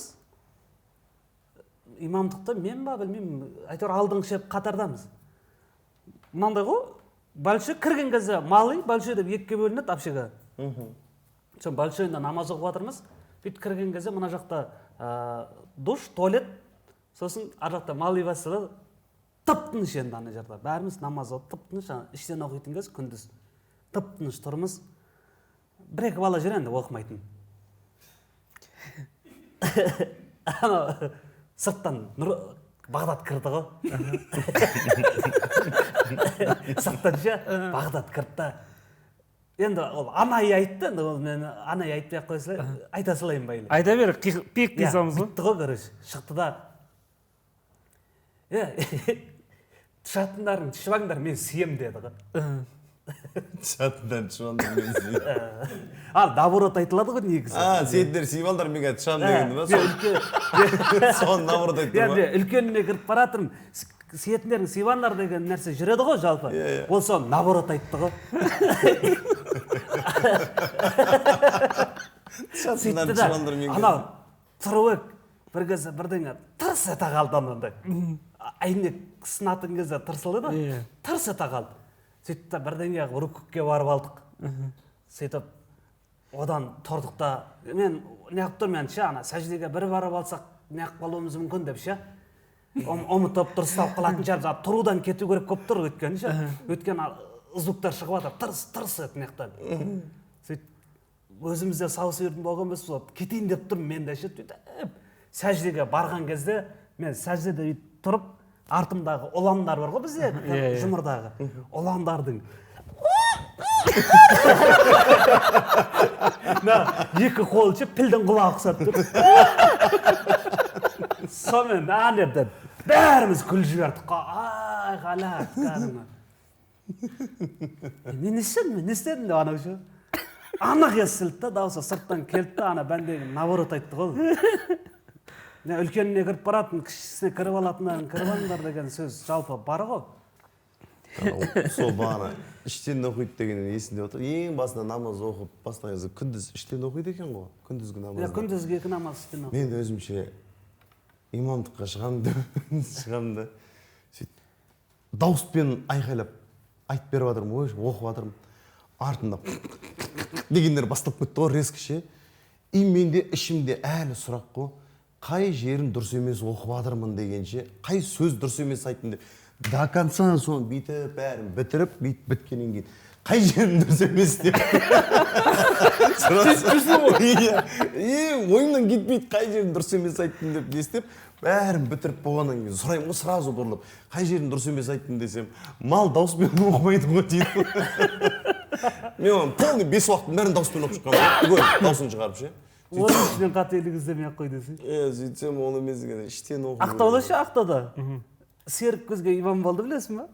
имамдықты мен ба білмеймін, әйтеуір алдыңғы шеп қатардамыз. Мынандай ғой, большой кірген кезде малый, большой деп екіге бөлінеді общага. Сол большойында намаз оқып жатырмыз. Бүйтіп кірген кезде мына жақта душ, туалет, сосын ар жақта малый басталады. Тып-тыныш енді ана жерде. Бәріміз намаз оқып тып-тыныш, іштен оқитын кез күндіз. Тып-тыныш тұрмыз. Бір-екі бала жүр енді оқымайтын. Анау сырттан Бағдат кірді ғой. Сырттан ше Бағдат кірді да. Енді ол анай айтты, енді ол мен анай айтпай ақ қойса, айта салайын ба или? Айта бер, пик дей саламыз ғой. Бітті ғой, короче, шықты да. Тышатындарың тышып алыңдар, мен сием деді ғой. Тышатындар тышып алыңдар, мен сием. Ал, наоборот айтылады ғой негізі. А, сиетіндер сиіп алыңдар, мен қазір тышамын дегенді ма? Соны наоборот айтты ма? Үлкеніне кіріп баратырмын, сиетіндерің сиіп алыңдар деген нәрсе жүреді ғой жалпы. Ол соны наоборот айтты ғой. Тышатындар тышып алыңдар, мен қазір. Анау тұрып бір кезде бірдеңе тырс ете қалды анандай. Әйнек сынатын кезде тырсылды да, тырс ете қалды. Сөйтіп та бірдеңе рукукке барып алдық. Сөйтіп одан тұрдық та, мен неғып тұрмын мен ше, ана сәждеге бір барып алсақ неғып қалуымыз мүмкін деп ше. Ұмытып дұрысталып қалатын шығармыз. Тұрудан кету керек көп тұр өйткені ше. Өйткені звуктар шығып жатыр, тырс тырс етіп мына. Сөйтіп өзіміз де сау сиырдың болған емеспіз ғой, кетейін деп тұрмын мен де ше. Сөйтіп сәждеге барған кезде мен сәждеде бүйтіп тұрып, артымдағы ұландар бар ғой бізде, жұмырдағы ұландардың екі қолы ше пілдің құлағы ұқсап тұр. Сонымен ана жерде бәріміз күліп жібердік қой. Ай, қалақ, кәдімгі. Мен не істедім, мен не істедім деп анау ше. Анық естілді да, дауысы сырттан келді да, ана бәндегі наоборот айтты ғой. Үлкеніне кіріп баратын, кішісіне кіріп алатындарын кіріп алыңдар деген сөз жалпы бар ғой. Сол бағана іштен оқиды дегеннен есімде отыр. Ең басында намаз оқып бастаған кезде күндіз іштен оқиды екен ғой, күндізгі намазды. Күндізгі екі намаз іштен оқиды. Мен өзімше имамдыққа шығамын деп шығамын да, сөйтіп дауыспен айқайлап айтып беріп жатырмын ғой, оқып жатырмын. Артымда дегендер бастап кетті ғой резко ше. И менде ішімде әлі сұрақ қой, қай жерін дұрыс емес оқып жатырмын дегенше, қай сөз дұрыс емес айттым деп. До конца соны бүйтіп бәрін бітіріп, бүйтіп біткеннен кейін қай жерін дұрыс емес деп. Иә, ойымнан кетпейді, қай жерін дұрыс емес айттым деп не істеп, бәрін бітіріп болғаннан кейін сұраймын ғой сразу бұрылып, қай жерін дұрыс емес айттым десем, мал дауыспен оқымайды ғой дейді. Мен оны полный 5 уақыттың бәрін дауыспен оқып шыққанмын, түгел дауысын шығарып ше. Оның ішінен қателік іздемей ақ қой десең. Сөйтсем оны емес екен, іштен оқу. Ақтауда ше, Ақтауда. Серік көзге имам болды, білесің ба?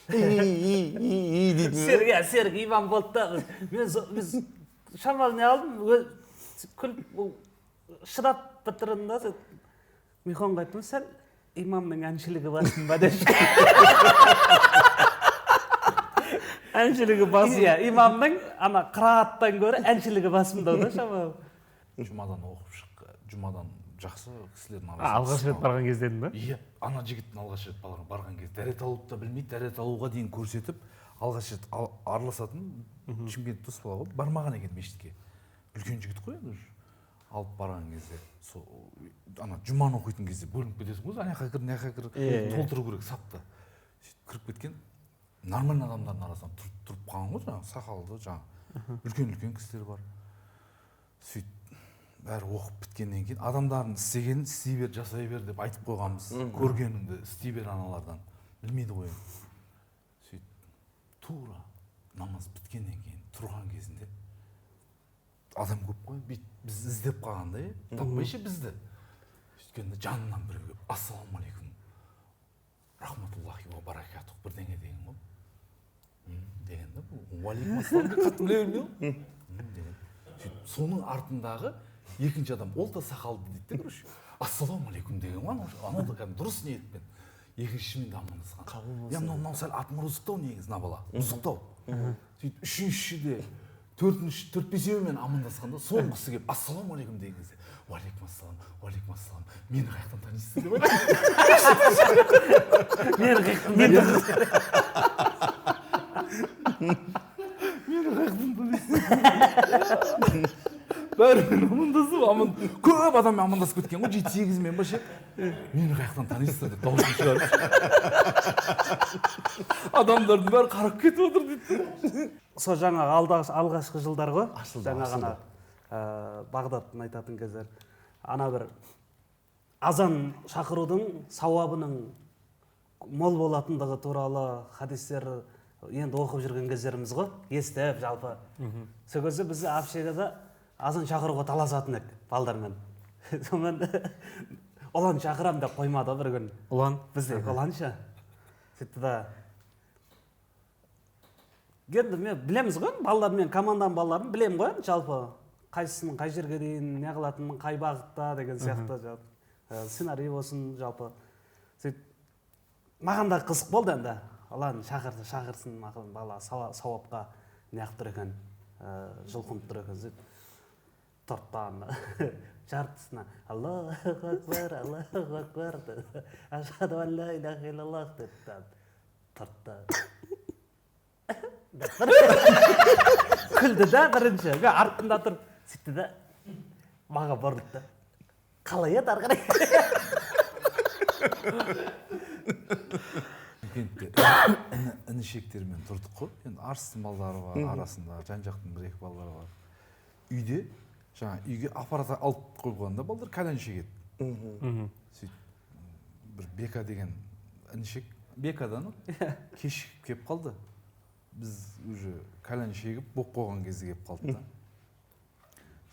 Дейтін. Серік, иә, Серік имам болды да. Мен шамалы не алдым, күліп, Шыдап бітірдім да, сөйтіп Михонға айттым, сәл имамның әншілігі басым ба деп. Әншілігі басым. Иә, имамның ана қырағаттан гөрі әншілігі басымдау да шамалы. Жұмадан оқып шық, жұмадан жақсы кісілердің арасында. Алғаш рет барған кезде едің ба? Иә, ана жігіттің алғаш рет барған кезде дәрет алуды да білмейді, дәрет алуға дейін көрсетіп, алғаш рет араласатын Шымкент дос бала ғой, бармаған екен мешітке. Үлкен жігіт қой енді уже. Алып барған кезде, сол ана жұманы оқитын кезде бөлініп кетесің ғой, ана жаққа кір, мына жаққа кір, толтыру керек сапты. Сөйтіп кіріп кеткен, нормальный адамдардың арасынан тұрып қалған ғой, жаңағы сақалды, жаңағы үлкен-үлкен кісілер бар. Сөйтіп бәрі оқып біткеннен кейін адамдардың істегенін істей бер, жасай бер деп айтып қойғанбыз. Көргеніңді істей бер аналардан. Білмейді ғой енді. Сөйтіп тура намаз біткеннен кейін тұрған кезінде адам көп қой, біз іздеп қалғандай, таппайшы бізді. Сөйткенде жанынан біреу келіп, ассалаумағалейкум, рахматуллахи ва баракатух бірдеңе деген ғой. Деген да, уалейкум ассалам деп қатты біле бермей ғой. Деген. Сөйтіп соның артындағы екінші адам, ол да сақалды дейді де, короче, ассалаумағалейкум деген ғой, анау да кәдімгі дұрыс ниетпен. Екіншімен де амандасқан. Иә, мынау сәл атмұрызықтау негізі мына бала, бұзықтау. Сөйтіп үшінші де, төртінші, төрт бесеуімен амандасқанда соңғысы келіп ассалаумағалейкум деген кезде, уалейкум ассалам, уалейкум ассалам, мені қаяқтан танисыз деп айтты. Мені қаяқтан танисыз. Мені қаяқтан танисыз. Бәрімен амандасып, көп адаммен амандасып кеткен ғой, 7-8-мен ба ше. Мені қаяқтан танисыздар деп дауысын шығарып. Адамдардың бәрі қарап кетіп отыр дейді. Сол жаңағы алғашқы жылдар ғой, жаңа ғана Бағдаттың айтатын кездер. Ана бір азан шақырудың сауабының мол болатындығы туралы хадистер енді оқып жүрген кездеріміз ғой, естіп жалпы. Сол кезде біз общагада азан шақыруға таласатын едік балдармен. Сонымен Ұлан шақырам деп қоймады бір күн. Ұлан? Бізде Ұланша. Сөйтті да. Енді мен білеміз ғой, балалар, мен команданың балаларын білемін ғой, жалпы қайсысының қай жерге дейін не қылатынын, қай бағытта деген сияқты сценарий болсын жалпы. Сөйтіп маған да қызық болды енді. Ұлан шақырды, шақырсын, маған бала сауапқа не қылып тұр екен, жұлқынып тұр екен. Сөйтіп торттан жартысына Аллаху акбар, Аллаху акбар деді. Ашхаду ан ла илаха иллаллах деді. Тортта күлді да бірінші. Мен артында тұрып сөйтті да маған бұрылды да. Қалай еді ары қарай? Шымкентте інішектермен тұрдық қой. Енді Арыстың балдары бар, арасында жан-жақтың бір екі балдары бар. Үйде жаңа үйге аппарат алып қойған да балдар кальян шегеді. Сөйтіп бір Бека деген інішек, Бекадан кешігіп келіп қалды. Біз уже кальян шегіп боқ қойған кезде келіп қалды да.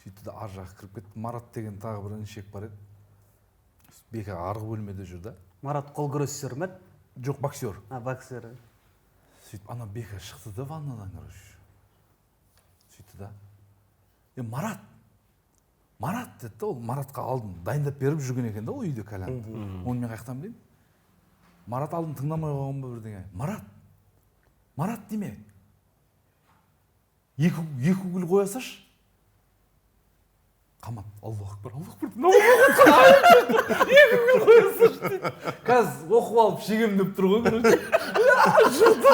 Сөйтті де ар жаққа кіріп кетті. Марат деген тағы бір інішек бар еді. Бека арғы бөлмеде жүр да. Марат қол күресші ме? Жоқ, боксер. А, боксер. Сөйтіп ана Бека шықты да ваннадан, короче. Сөйтті да. Марат, Марат деді да, ол Маратқа алдын дайындап беріп жүрген екен да ол үйде кальянды. Оны мен қаяқтан білейін? Марат алдын тыңдамай қойған ба бірдеңе? Марат, Марат деме. Екі гүл қоя салшы. Қамат, Аллаху акбар, Аллаху акбар. Екі гүл қоя салшы дейді. Қазір оқып алып шегемін деп тұр ғой, короче. Жұртты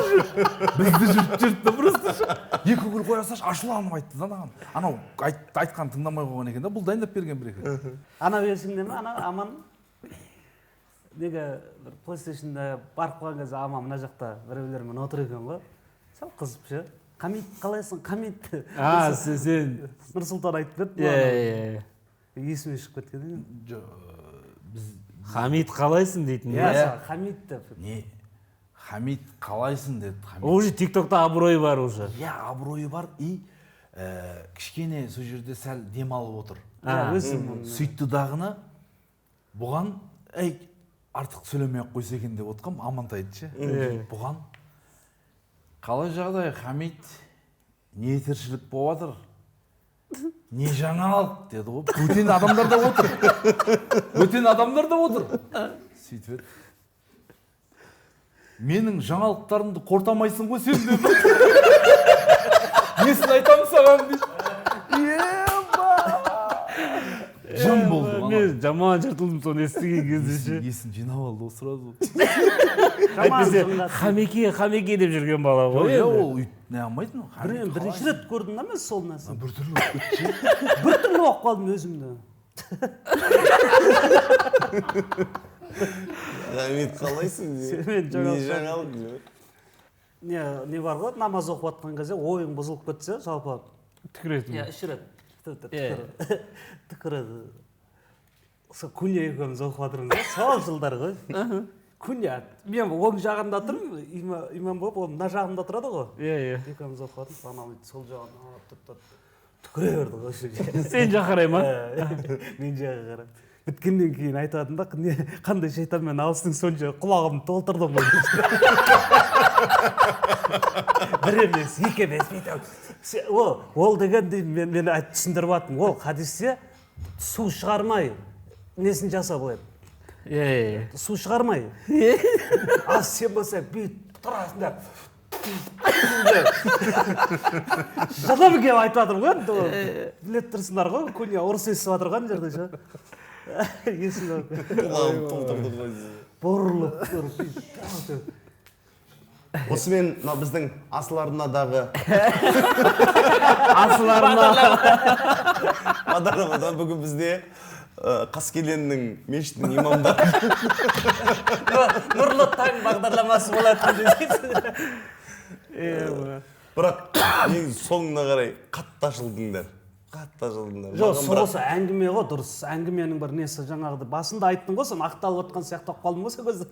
бізді жұртты просто. Екі гүл қоя салшы, ашуланып айтты да маған. Анау айтқанын тыңдамай қойған екен да, бұл дайындап берген бір екен. Анау есіңде ме, ана Аман? Неге бір PlayStation'да барып қалған кезде Аман мына жақта біреулермен отыр екен ғой. Сәл қызып ше. Хамит қалайсың, Хамит. А, сен Нұрсұлтан айтып берді. Иә. Есіме шығып кеткен екен. Жоқ, біз Хамит қалайсың дейтін. Иә, Хамит деп. Не? Хамит қалайсың деді. Уже TikTokта абыройы бар уже. Иә, абыройы бар и кішкене сол жерде сәл демалып отыр. Сөйтті дағыны бұған әй артық сөйлемей ақ қойса екен деп отқам, Амантайды ше. Бұған қалай жағдай, Хамит, не тіршілік болып жатыр? Не жаңалық деді ғой. Бөтен адамдар да отыр. Бөтен адамдар да отыр. Сөйтіп еді. Менің жаңалықтарымды қортамайсың ғой сен деді. Несін айтамын саған дейді. Жым болды. Мен жаман жыртылдым соны естіген кезде ше. Есін жинап алды сразу. Әйтпесе Хамеке, Хамеке деп жүрген бала ғой. Иә, ол өйтіп не алмайтын. Бірінші рет көрдім да мен сол нәрсені. Біртүрлі болып кетті. Біртүрлі болып қалдым өзімді. Хамит, қалайсың? Сенімен Не жаңалық? Не бар ғой, намаз оқып жатқан кезде ойың бұзылып кетсе, жалпы түкіресің. Иә, үш рет түкіреді. Сол күне екеуміз оқып жатырмыз ғой, сол жылдар ғой. Күне, мен оң жағында тұрмын, имам болып, ол мына жағында тұрады ғой. Иә, иә. Екеуміз оқып жатырмыз, анау сол жағын түкіре берді ғой. Сен жаққа қарай ма? Мен жаққа қарап. Біткеннен кейін айтатын да, қандай шайтанмен алыстың сонша құлағымды толтырдым ғой. Бір емес, екі емес, бүйтіп. Ол деген мен түсіндіріп жатырмын. Ол хадисте су шығармай несін жаса қояды. Иә. Су шығармай. Ал сен болса бүйтіп тұрасың да. Жылым келіп айтып жатырмын ғой енді. Біліп тұрсыңдар ғой, көне ұрыс естіп жатыр ғой ана жерде ше. Есімде. Құлағым толтырды ғой. Бұрылып тұрып. Осымен мына біздің Асыл арнадағы Асыл арна бағдарламада бүгін бізде Қаскеленнің мешітінің имамдары. Нұрлы таң бағдарламасы болатын десеңіз. Бірақ негізі соңына қарай қатты ашылдыңдар. Қатты ашылдыңдар. Жоқ, соғысы әңгіме ғой, дұрыс. Әңгіменің бір несі жаңағыдай басында айттың ғой, сен ақталып отқан сияқты болып қалдың ғой сол кезде.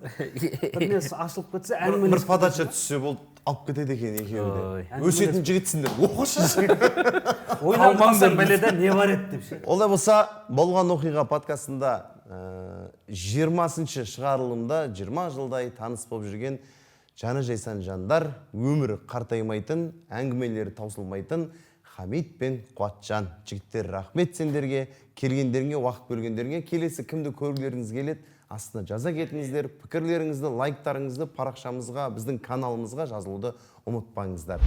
Бір несі ашылып кетсе, әңгіме бір подача түссе болды, алып кетеді екен екеуі де. Өсетін жігітсіңдер. Оқышы. Ойланып қалсаң бәледе не бар еді деп ше. Олай болса, болған оқиға подкастында 20-шы шығарылымда 20 жылдай таныс болып жүрген жаны жайсан жандар, өмірі қартаймайтын, әңгімелері таусылмайтын Хамит пен Қуатжан. Жігіттер, рахмет сендерге, келгендеріңе, уақыт бөлгендеріңе. Келесі кімді көргілеріңіз келеді, астына жаза кетіңіздер, пікірлеріңізді, лайктарыңызды парақшамызға, біздің каналымызға жазылуды ұмытпаңыздар.